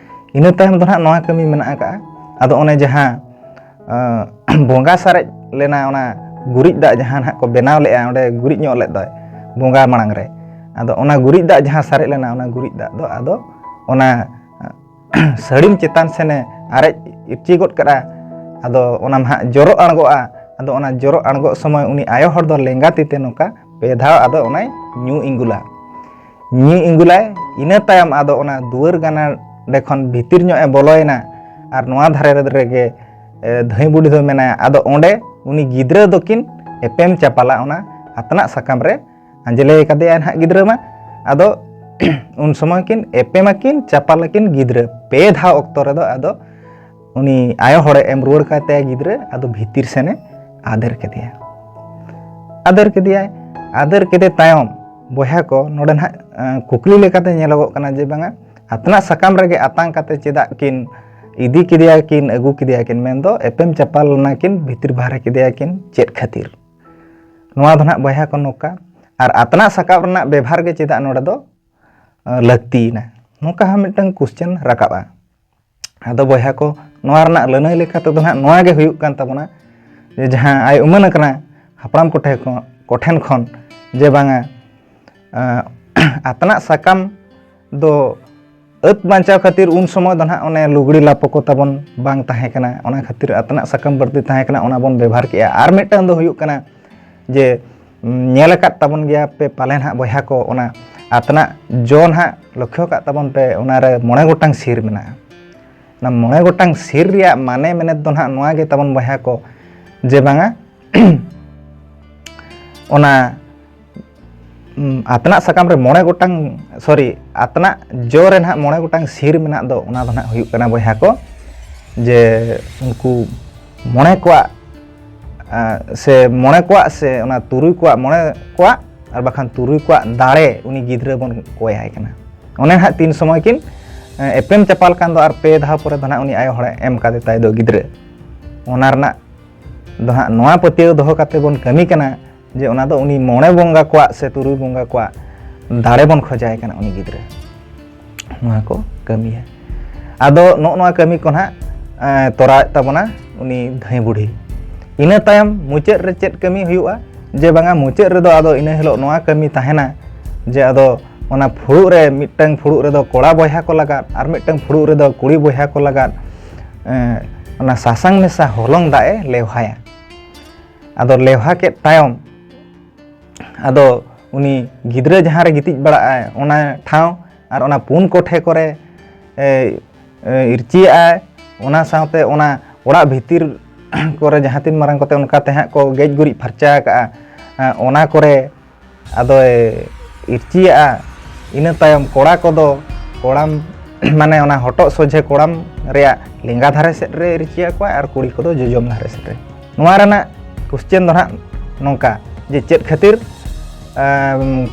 ᱤᱱᱟᱹ ᱛᱟᱭᱚᱢ ᱫᱚ ᱱᱟᱦᱟᱜ ᱱᱚᱣᱟ ᱠᱟᱹᱢᱤ ᱢᱮᱱᱟᱜ ᱟᱠᱟᱫᱼᱟ᱾ ᱟᱫᱚ ᱚᱱᱮ ᱡᱟᱦᱟᱸ, ᱟᱸ, ᱵᱚᱸᱜᱟ ᱥᱟᱨᱮᱡ ᱞᱮᱱᱟ, ᱚᱱᱟ ᱜᱩᱨᱤᱡ ᱫᱟᱜ ᱡᱟᱦᱟᱸ ᱱᱟᱦᱟᱜ ᱠᱚ ᱵᱮᱱᱟᱣ ᱞᱮᱫᱼᱟ, ᱚᱸᱰᱮ ᱜᱩᱨᱤᱡ ᱧᱚᱜ ᱞᱮᱫ ᱫᱚᱭ ᱵᱚᱸᱜᱟ ᱢᱟᱲᱟᱝ ᱨᱮ, ᱟᱫᱚ ᱚᱱᱟ ᱜᱩᱨᱤᱡ ᱫᱟᱜ ᱡᱟᱦᱟᱸ ᱥᱟᱨᱮᱡ ᱞᱮᱱᱟ, ᱚᱱᱟ ᱜᱩᱨᱤᱡ ᱫᱟᱜ ᱫᱚ ᱟᱫᱚ ᱚᱱᱟ ᱥᱟᱹᱲᱤᱢ ᱪᱮᱛᱟᱱ ᱥᱮᱱᱮ ᱟᱨᱮᱡ ᱤᱨᱪᱤ ᱜᱚᱫ ᱠᱟᱜᱼᱟ᱾ ᱟᱫᱚ ᱚᱱᱟ ᱱᱟᱦᱟᱜ ᱡᱚᱨᱚ ᱟᱬᱜᱚᱜᱼᱟ᱾ ᱟᱫᱚ ᱚᱱᱟ ᱡᱚᱨᱚ ᱟᱬᱜᱚᱜ ᱥᱚᱢᱚᱭ ᱩᱱᱤ ᱟᱭᱳ ᱦᱚᱲ ᱫᱚ ᱞᱮᱸᱜᱟ ᱛᱤ ᱛᱮ ᱱᱚᱝᱠᱟ ᱯᱮ ᱫᱷᱟᱣ ᱟᱫᱚ ᱚᱱᱟᱭ ᱧᱩ ᱤᱸᱜᱩᱞᱟ᱾ ᱧᱩ ᱤᱸᱜᱩᱞᱟᱭ᱾ ᱤᱱᱟᱹ ᱛᱟᱭᱚᱢ ᱟᱫᱚ ᱚᱱᱟ ᱫᱩᱣᱟᱹᱨ ᱜᱟᱱᱟᱰᱮ ᱠᱷᱚᱱ ᱵᱷᱤᱛᱤᱨ ᱧᱚᱜ ᱮ ᱵᱚᱞᱚᱭᱮᱱᱟ᱾ ᱟᱨ ᱱᱚᱣᱟ ᱫᱷᱟᱨᱮ ᱨᱮᱜᱮ, ᱮ, ᱫᱷᱟᱹᱭ ᱵᱩᱰᱷᱤ ᱫᱚ ᱢᱮᱱᱟᱭᱟ᱾ ᱟᱫᱚ ᱚᱸᱰᱮ ᱩᱱᱤ ᱜᱤᱫᱽᱨᱟᱹ ᱫᱚᱠᱤᱱ ᱮᱯᱮᱢ ᱪᱟᱯᱟᱞᱟ ᱚᱱᱟ ᱟᱛᱱᱟᱜ ᱥᱟᱠᱟᱢ ᱨᱮ᱾ ᱟᱸᱡᱽᱞᱮ ᱠᱟᱫᱮᱭᱟᱭ ᱱᱟᱦᱟᱜ ᱜᱤᱫᱽᱨᱟᱹ ᱢᱟ᱾ ᱟᱫᱚ ᱩᱱ ᱥᱚᱢᱚᱭ ᱠᱤᱱ ᱮᱯᱮᱢ ᱟᱹᱠᱤᱱ ᱪᱟᱯᱟᱞ ᱟᱹᱠᱤᱱ ᱜᱤᱫᱽᱨᱟᱹ᱾ ᱯᱮ ᱫᱷᱟᱣ ᱚᱠᱛᱚ ᱨᱮᱫᱚ ᱟᱫᱚ ᱩᱱᱤ ᱟᱭᱳ ᱦᱚᱲᱮ ᱮᱢ ᱨᱩᱣᱟᱹᱲ ᱠᱟᱭ ᱛᱟᱭᱟ ᱜᱤᱫᱽᱨᱟᱹ, ᱟᱫᱚ ᱵᱷᱤᱛᱤᱨ ᱥᱮᱱᱮ ᱟᱫᱮᱨ ᱠᱮᱫᱮᱭᱟ᱾ ᱟᱫᱮᱨ ᱠᱮᱫᱮᱭᱟᱭ᱾ ᱟᱫᱮᱨ ᱠᱮᱫᱮ ᱛᱟᱭᱚᱢ ᱵᱚᱭᱦᱟ ᱠᱚ, ᱱᱚᱰᱮ ᱱᱟᱦᱟᱜ, ᱮᱸ, ᱠᱩᱠᱞᱤ ᱞᱮᱠᱟᱛᱮ ᱧᱮᱞᱚᱜᱚᱜ ᱠᱟᱱᱟ ᱡᱮ ᱵᱟᱝᱟ, ᱟᱛᱱᱟᱜ ᱥᱟᱠᱟᱢ ᱨᱮᱜᱮ ᱟᱛᱟᱝ ᱠᱟᱛᱮ ᱪᱮᱫᱟᱜ ᱠᱤᱱ ᱤᱫᱤ ᱠᱮᱫᱮᱭᱟ ᱠᱤᱱ, ᱟᱹᱜᱩ ᱠᱮᱫᱮᱭᱟ ᱠᱤᱱ, ᱢᱮᱱᱫᱚ ᱮᱯᱮᱢ ᱪᱟᱯᱟᱞ ᱞᱮᱱᱟ ᱠᱤᱱ, ᱵᱷᱤᱛᱤᱨ ᱵᱟᱦᱨᱮ ᱠᱮᱫᱮᱭᱟ ᱠᱤᱱ, ᱪᱮᱫ ᱠᱷᱟᱹᱛᱤᱨ? ᱱᱚᱣᱟ ᱫᱚ ᱱᱟᱦᱟᱜ ᱵᱚᱭᱦᱟ ᱠᱚ ᱱᱚᱝᱠᱟ᱾ ᱟᱨ ᱟᱛᱱᱟᱜ ᱥᱟᱠᱟᱢ ᱨᱮᱱᱟᱜ ᱵᱮᱵᱷᱟᱨ ᱜᱮ ᱪᱮᱫᱟᱜ ᱱᱚᱰᱮ ᱫᱚ, ᱮᱸ, ᱞᱟᱹᱠᱛᱤᱭᱮᱱᱟ? ᱱᱚᱝᱠᱟ ᱦᱚᱸ ᱢᱤᱫᱴᱟᱝ question ᱨᱟᱠᱟᱵᱼᱟ᱾ ᱟᱫᱚ ᱵᱚᱭᱦᱟ ᱠᱚ, ᱱᱚᱣᱟ ᱨᱮᱱᱟᱜ ᱞᱟᱹᱱᱟᱹᱭ ᱞᱮᱠᱟ ᱛᱮᱫᱚ ᱱᱟᱦᱟᱜ ᱱᱚᱣᱟ ᱜᱮ ᱦᱩᱭᱩᱜ ᱠᱟᱱ ᱛᱟᱵᱚᱱᱟ ᱡᱮ ᱡᱟᱦᱟᱸ ᱟᱭ ᱩᱢᱟᱹᱱ ᱟᱠᱟᱱᱟ ᱦᱟᱯᱲᱟᱢ ᱠᱚᱴᱷᱮᱱ ᱠᱷᱚᱱ, ᱠᱚᱴᱷᱮᱱ ᱠᱷᱚᱱ ᱡᱮ ᱵᱟᱝᱟ, ᱟᱸ, ᱟᱛᱱᱟᱜ ᱥᱟᱠᱟᱢ ᱫᱚ ᱟᱹᱛ ᱵᱟᱧᱪᱟᱣ ᱠᱷᱟᱹᱛᱤᱨ ᱩᱱ ᱥᱚᱢᱚᱭ ᱫᱚ ᱱᱟᱦᱟᱜ ᱚᱱᱮ ᱞᱩᱜᱽᱲᱤ ᱞᱟᱯᱚ ᱠᱚ ᱛᱟᱵᱚᱱ ᱵᱟᱝ ᱛᱟᱦᱮᱸ ᱠᱟᱱᱟ, ᱚᱱᱟ ᱠᱷᱟᱹᱛᱤᱨ ᱟᱛᱱᱟᱜ ᱥᱟᱠᱟᱢ ᱵᱟᱹᱲᱛᱤ ᱛᱟᱦᱮᱸ ᱠᱟᱱᱟ, ᱚᱱᱟ ᱵᱚᱱ ᱵᱮᱵᱷᱟᱨ ᱠᱮᱜᱼᱟ᱾ ᱟᱨ ᱢᱤᱫᱴᱟᱝ ᱫᱚ ᱦᱩᱭᱩᱜ ᱠᱟᱱᱟ ᱡᱮ, ᱩᱢ, ᱧᱮᱞ ᱟᱠᱟᱫ ᱛᱟᱵᱚᱱ ᱜᱮᱭᱟ ᱯᱮ ᱯᱟᱞᱮ ᱱᱟᱦᱟᱜ ᱵᱚᱭᱦᱟ ᱠᱚ, ᱚᱱᱟ ᱟᱛᱱᱟᱜ ᱡᱚ ᱱᱟᱦᱟᱜ ᱞᱚᱠᱠᱷᱚ ᱠᱟᱜ ᱛᱟᱵᱚᱱ ᱯᱮ, ᱚᱱᱟᱨᱮ ᱢᱚᱬᱮ ᱜᱚᱴᱟᱝ ᱥᱤᱨ ᱢᱮᱱᱟᱜᱼᱟ᱾ ᱚᱱᱟ ᱢᱚᱬᱮ ᱜᱚᱴᱟᱝ ᱥᱤᱨ ᱨᱮᱭᱟᱜ ᱢᱟᱱᱮ ᱢᱮᱱᱮᱛ ᱫᱚ ᱱᱟᱦᱟᱜ ᱱᱚᱣᱟ ᱜᱮ ᱛᱟᱵᱚᱱ ᱵᱚᱭᱦᱟ ᱠᱚ, ᱡᱮ ᱵᱟᱝᱟ ᱚᱱᱟ, ᱩᱢ, ᱟᱛᱱᱟᱜ ᱥᱟᱠᱟᱢ ᱨᱮ ᱢᱚᱬᱮ ᱜᱚᱴᱟᱝ, sorry, ᱟᱛᱱᱟᱜ ᱡᱚ ᱨᱮ ᱱᱟᱦᱟᱜ ᱢᱚᱬᱮ ᱜᱚᱴᱟᱝ ᱥᱤᱨ ᱢᱮᱱᱟᱜ ᱫᱚ, ᱚᱱᱟ ᱫᱚ ᱱᱟᱦᱟᱜ ᱦᱩᱭᱩᱜ ᱠᱟᱱᱟ ᱵᱚᱭᱦᱟ ᱠᱚ, ᱡᱮ ᱩᱱᱠᱩ ᱢᱚᱬᱮ ᱠᱚᱣᱟᱜ ᱥᱮ ᱢᱚᱬᱮ ᱠᱚᱣᱟᱜ ᱥᱮ ᱚᱱᱟ ᱛᱩᱨᱩᱭ ᱠᱚᱣᱟᱜ, ᱢᱚᱬᱮ ᱠᱚᱣᱟᱜ ᱟᱨ ᱵᱟᱠᱷᱟᱱ ᱛᱩᱨᱩᱭ ᱠᱚᱣᱟᱜ ᱫᱟᱲᱮ ᱩᱱᱤ ᱜᱤᱫᱽᱨᱟᱹ ᱵᱚᱱ ᱠᱚᱭᱟᱭ ᱠᱟᱱᱟ᱾ ᱚᱱᱮ ᱱᱟᱦᱟᱜ ᱛᱤᱱ ᱥᱚᱢᱚᱭ ᱠᱤᱱ ᱮᱯᱮᱢ ᱪᱟᱯᱟᱞ ᱠᱟᱱ ᱫᱚ, ᱟᱨ ᱯᱮ ᱫᱷᱟᱣ ᱯᱚᱨᱮ ᱫᱚ ᱱᱟᱦᱟᱜ ᱩᱱᱤ ᱟᱭᱳ ᱦᱚᱲᱮ ᱮᱢ ᱠᱟᱫᱮ ᱛᱟᱭ ᱫᱚ ᱜᱤᱫᱽᱨᱟᱹ, ᱚᱱᱟ ᱨᱮᱱᱟᱜ ᱫᱚ ᱦᱟᱸᱜ ᱱᱚᱣᱟ ᱯᱟᱹᱛᱭᱟᱹᱣ ᱫᱚᱦᱚ ᱠᱟᱛᱮ ᱵᱚᱱ ᱠᱟᱹᱢᱤ ᱠᱟᱱᱟ ᱡᱮ ᱚᱱᱟ ᱫᱚ ᱩᱱᱤ ᱢᱚᱬᱮ ᱵᱚᱸᱜᱟ ᱠᱚᱣᱟᱜ ᱥᱮ ᱛᱩᱨᱩᱭ ᱵᱚᱸᱜᱟ ᱠᱚᱣᱟᱜ ᱫᱟᱲᱮ ᱵᱚᱱ ᱠᱷᱚᱡᱟᱭ ᱠᱟᱱᱟ ᱩᱱᱤ ᱜᱤᱫᱽᱨᱟᱹ᱾ ᱱᱚᱣᱟ ᱠᱚ ᱠᱟᱹᱢᱤᱭᱟ᱾ ᱟᱫᱚ ᱱᱚᱜᱼᱚ ᱱᱚᱣᱟ ᱠᱟᱹᱢᱤ ᱠᱚ ᱱᱟᱦᱟᱜ ᱛᱚᱨᱟᱣᱮᱫ ᱛᱟᱵᱚᱱᱟ ᱩᱱᱤ ᱫᱷᱟᱹᱭ ᱵᱩᱰᱷᱤ᱾ ᱤᱱᱟᱹ ᱛᱟᱭᱚᱢ ᱢᱩᱪᱟᱹᱫ ᱨᱮ ᱪᱮᱫ ᱠᱟᱹᱢᱤ ᱦᱩᱭᱩᱜᱼᱟ? ᱡᱮ ᱵᱟᱝᱟ, ᱢᱩᱪᱟᱹᱫ ᱨᱮᱫᱚ ᱟᱫᱚ ᱤᱱᱟᱹ ᱦᱤᱞᱳᱜ ᱱᱚᱣᱟ ᱠᱟᱹᱢᱤ ᱛᱟᱦᱮᱱᱟ ᱡᱮ ᱟᱫᱚ ᱚᱱᱟ ᱯᱷᱩᱲᱩᱜ ᱨᱮ, ᱢᱤᱫᱴᱟᱝ ᱯᱷᱩᱲᱩᱜ ᱨᱮᱫᱚ ᱠᱚᱲᱟ ᱵᱚᱭᱦᱟ ᱠᱚ ᱞᱟᱜᱟᱫ ᱟᱨ ᱢᱤᱫᱴᱟᱝ ᱯᱷᱩᱲᱩᱜ ᱨᱮᱫᱚ ᱠᱩᱲᱤ ᱵᱚᱭᱦᱟ ᱠᱚ ᱞᱟᱜᱟᱫ ᱚᱱᱟ ᱥᱟᱥᱟᱝ ᱢᱮᱥᱟ ᱦᱚᱞᱚᱝ ᱫᱟᱜ ᱮ ᱞᱮᱣᱦᱟᱭᱟ᱾ ᱟᱫᱚ ᱞᱮᱣᱦᱟ ᱠᱮᱫ ᱛᱟᱭᱚᱢ ᱟᱫᱚ ᱩᱱᱤ ᱜᱤᱫᱽᱨᱟᱹ ᱡᱟᱦᱟᱸ ᱨᱮ ᱜᱤᱛᱤᱡ ᱵᱟᱲᱟᱜ ᱟᱭ ᱚᱱᱟ ᱴᱷᱟᱶ ᱟᱨ ᱚᱱᱟ ᱯᱩᱱ ᱠᱚᱴᱷᱮ ᱠᱚᱨᱮ ᱤᱨᱪᱤᱭᱟᱜᱼᱟᱭ᱾ ᱚᱱᱟ ᱥᱟᱶᱛᱮ ᱚᱱᱟ ᱚᱲᱟᱜ ᱵᱷᱤᱛᱤᱨ ᱠᱚᱨᱮ ᱡᱟᱦᱟᱸ ᱛᱤᱱ ᱢᱟᱨᱟᱝ ᱠᱚᱛᱮ ᱚᱱᱠᱟᱛᱮ ᱦᱟᱸᱜ ᱠᱚ ᱜᱮᱡ ᱜᱩᱨᱤᱡ ᱯᱷᱟᱨᱪᱟ ᱟᱠᱟᱜᱼᱟ, ᱚᱱᱟ ᱠᱚᱨᱮ ᱟᱫᱚᱭ ᱤᱨᱪᱤᱭᱟᱜᱼᱟ᱾ ᱤᱱᱟᱹ ᱛᱟᱭᱚᱢ ᱠᱚᱲᱟ ᱠᱚᱫᱚ ᱠᱚᱲᱟᱢ ᱢᱟᱱᱮ ᱚᱱᱟ ᱦᱚᱴᱚᱜ ᱥᱚᱡᱷᱮ ᱠᱚᱲᱟᱢ ᱨᱮᱭᱟᱜ ᱞᱮᱸᱜᱟ ᱫᱷᱟᱨᱮ ᱥᱮᱫ ᱨᱮ ᱤᱨᱪᱤᱭᱟᱠᱚᱣᱟ ᱟᱨ ᱠᱩᱲᱤ ᱠᱚᱫᱚ ᱡᱚᱡᱚᱢ ᱫᱷᱟᱨᱮ ᱥᱮᱫ ᱨᱮ᱾ ᱱᱚᱣᱟ ᱨᱮᱱᱟᱜ ᱠᱚᱥᱪᱮᱱ ᱫᱚ ᱱᱟᱦᱟᱜ ᱱᱚᱝᱠᱟ ᱡᱮ ᱪᱮᱫ ᱠᱷᱟᱹᱛᱤᱨ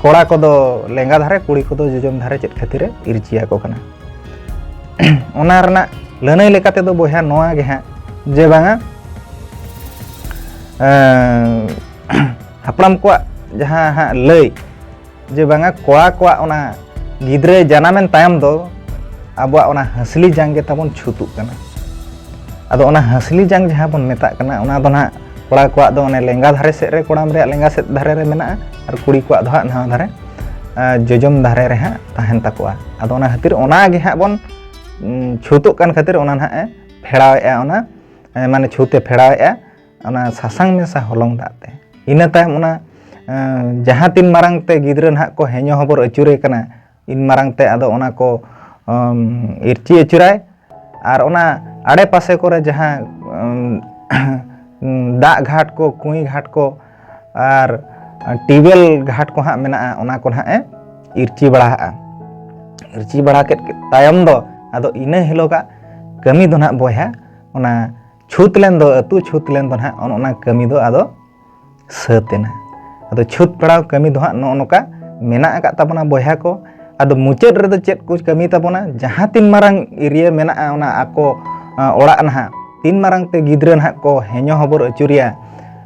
ᱠᱚᱲᱟ ᱠᱚᱫᱚ ᱞᱮᱸᱜᱟ ᱫᱷᱟᱨᱮ, ᱠᱩᱲᱤ ᱠᱚᱫᱚ ᱡᱚᱡᱚᱢ ᱫᱷᱟᱨᱮ ᱪᱮᱫ ᱠᱷᱟᱹᱛᱤᱨᱮ ᱤᱨᱪᱤᱭᱟᱠᱚ ᱠᱟᱱᱟ? ᱚᱱᱟ ᱨᱮᱱᱟᱜ ᱞᱟᱹᱱᱟᱹᱭ ᱞᱮᱠᱟ ᱛᱮᱫᱚ ᱵᱚᱭᱦᱟ ᱱᱚᱣᱟ ᱜᱮ ᱦᱟᱸᱜ ᱡᱮ ᱵᱟᱝᱟ ᱦᱟᱯᱲᱟᱢ ᱠᱚᱣᱟᱜ ᱡᱟᱦᱟᱸ ᱦᱟᱸᱜ ᱞᱟᱹᱭ ᱡᱮ ᱵᱟᱝᱟ ᱠᱚᱲᱟ ᱠᱚᱣᱟᱜ ᱚᱱᱟ ᱜᱤᱫᱽᱨᱟᱹ ᱡᱟᱱᱟᱢᱮᱱ ᱛᱟᱭᱚᱢ ᱫᱚ ᱟᱵᱚᱣᱟᱜ ᱚᱱᱟ ᱦᱟᱹᱥᱞᱤ ᱡᱟᱝ ᱜᱮ ᱛᱟᱵᱚᱱ ᱪᱷᱩᱛᱩᱜ ᱠᱟᱱᱟ᱾ ᱟᱫᱚ ᱚᱱᱟ ᱦᱟᱹᱥᱞᱤ ᱡᱟᱝ ᱡᱟᱦᱟᱸ ᱵᱚᱱ ᱢᱮᱛᱟᱜ ᱠᱟᱱᱟ, ᱚᱱᱟ ᱫᱚ ᱱᱟᱦᱟᱜ ᱠᱚᱲᱟ ᱠᱚᱣᱟᱜ ᱫᱚ ᱚᱱᱮ ᱞᱮᱸᱜᱟ ᱫᱷᱟᱨᱮ ᱥᱮᱫ ᱨᱮ, ᱠᱚᱲᱟᱢ ᱨᱮᱭᱟᱜ ᱞᱮᱸᱜᱟ ᱥᱮᱫ ᱫᱷᱟᱨᱮ ᱨᱮ ᱢᱮᱱᱟᱜᱼᱟ, ᱟᱨ ᱠᱩᱲᱤ ᱠᱚᱣᱟᱜ ᱫᱚ ᱦᱟᱸᱜ ᱱᱟᱣᱟ ᱫᱷᱟᱨᱮ ᱡᱚᱡᱚᱢ ᱫᱷᱟᱨᱮ ᱨᱮ ᱦᱟᱸᱜ ᱛᱟᱦᱮᱱ ᱛᱟᱠᱚᱣᱟ᱾ ᱟᱫᱚ ᱚᱱᱟ ᱠᱷᱟᱹᱛᱤᱨ ᱚᱱᱟ ᱜᱮ ᱦᱟᱸᱜ ᱵᱚᱱ ᱪᱷᱩᱛᱩᱜ ᱠᱟᱱ ᱠᱷᱟᱹᱛᱤᱨ ᱚᱱᱟ ᱱᱟᱦᱟᱜ ᱮ ᱯᱷᱮᱲᱟᱣᱮᱫᱼᱟ, ᱚᱱᱟ ᱢᱟᱱᱮ ᱪᱷᱩᱛ ᱮ ᱯᱷᱮᱲᱟᱣᱮᱫᱼᱟ ᱚᱱᱟ ᱥᱟᱥᱟᱝ ᱢᱮᱥᱟ ᱦᱚᱞᱚᱝ ᱫᱟᱜ ᱛᱮ᱾ ᱤᱱᱟᱹ ᱛᱟᱭᱚᱢ ᱚᱱᱟ ᱡᱟᱦᱟᱸ ᱛᱤᱱ ᱢᱟᱨᱟᱝ ᱛᱮ ᱜᱤᱫᱽᱨᱟᱹ ᱱᱟᱦᱟᱜ ᱠᱚ ᱦᱮᱧᱚ ᱦᱚᱵᱚᱨ ᱟᱹᱪᱩᱨᱮ ᱠᱟᱱᱟ, ᱤᱱ ᱢᱟᱨᱟᱝ ᱛᱮ ᱟᱫᱚ ᱚᱱᱟ ᱠᱚ ᱤᱨᱪᱤ ᱟᱹᱪᱩᱨᱟᱭ᱾ ᱟᱨ ᱚᱱᱟ ᱟᱲᱮ ᱯᱟᱥᱮ ᱠᱚᱨᱮ ᱡᱟᱦᱟᱸ ᱫᱟᱜ ᱜᱷᱟᱴ ᱠᱚ, ᱠᱩᱸᱭ ᱜᱷᱟᱴ ᱠᱚ ᱟᱨ ᱴᱤᱭᱩᱵᱮᱞ ᱜᱷᱟᱴ ᱠᱚ ᱦᱟᱸᱜ ᱢᱮᱱᱟᱜᱼᱟ, ᱚᱱᱟ ᱠᱚ ᱱᱟᱦᱟᱜ ᱮ ᱤᱨᱪᱤ ᱵᱟᱲᱟ ᱦᱟᱜᱼᱟ᱾ ᱤᱨᱪᱤ ᱵᱟᱲᱟ ᱠᱮᱫ ᱛᱟᱭᱚᱢ ᱫᱚ ᱟᱫᱚ ᱤᱱᱟᱹ ᱦᱤᱞᱳᱜᱟᱜ ᱠᱟᱹᱢᱤ ᱫᱚ ᱱᱟᱦᱟᱜ ᱵᱚᱭᱦᱟ ᱚᱱᱟ ᱪᱷᱩᱛ ᱞᱮᱱ ᱫᱚ, ᱟᱹᱛᱩ ᱪᱷᱩᱛ ᱞᱮᱱ ᱫᱚ ᱱᱟᱦᱟᱜ, ᱚᱱ ᱚᱱᱟ ᱠᱟᱹᱢᱤ ᱫᱚ ᱟᱫᱚ ᱥᱟᱹᱛ ᱮᱱᱟ᱾ ᱟᱫᱚ ᱪᱷᱩᱛ ᱯᱷᱮᱲᱟᱣ ᱠᱟᱹᱢᱤ ᱫᱚ ᱦᱟᱸᱜ ᱱᱚᱜᱼᱚ ᱱᱚᱝᱠᱟ ᱢᱮᱱᱟᱜ ᱟᱠᱟᱫ ᱛᱟᱵᱚᱱᱟ ᱵᱚᱭᱦᱟ ᱠᱚ᱾ ᱟᱫᱚ ᱢᱩᱪᱟᱹᱫ ᱨᱮᱫᱚ ᱪᱮᱫ ᱠᱚ ᱠᱟᱹᱢᱤ ᱛᱟᱵᱚᱱᱟ? ᱡᱟᱦᱟᱸ ᱛᱤᱱ ᱢᱟᱨᱟᱝ ᱮᱨᱤᱭᱟ ᱢᱮᱱᱟᱜᱼᱟ, ᱚᱱᱟ ᱟᱠᱚ, ᱟ, ᱚᱲᱟᱜ ᱱᱟᱦᱟᱜ, ᱛᱤᱱ ᱢᱟᱨᱟᱝ ᱛᱮ ᱜᱤᱫᱽᱨᱟᱹ ᱱᱟᱦᱟᱜ ᱠᱚ ᱦᱮᱧᱚ ᱦᱚᱵᱚᱨ ᱟᱹᱪᱩᱨᱮᱭᱟ,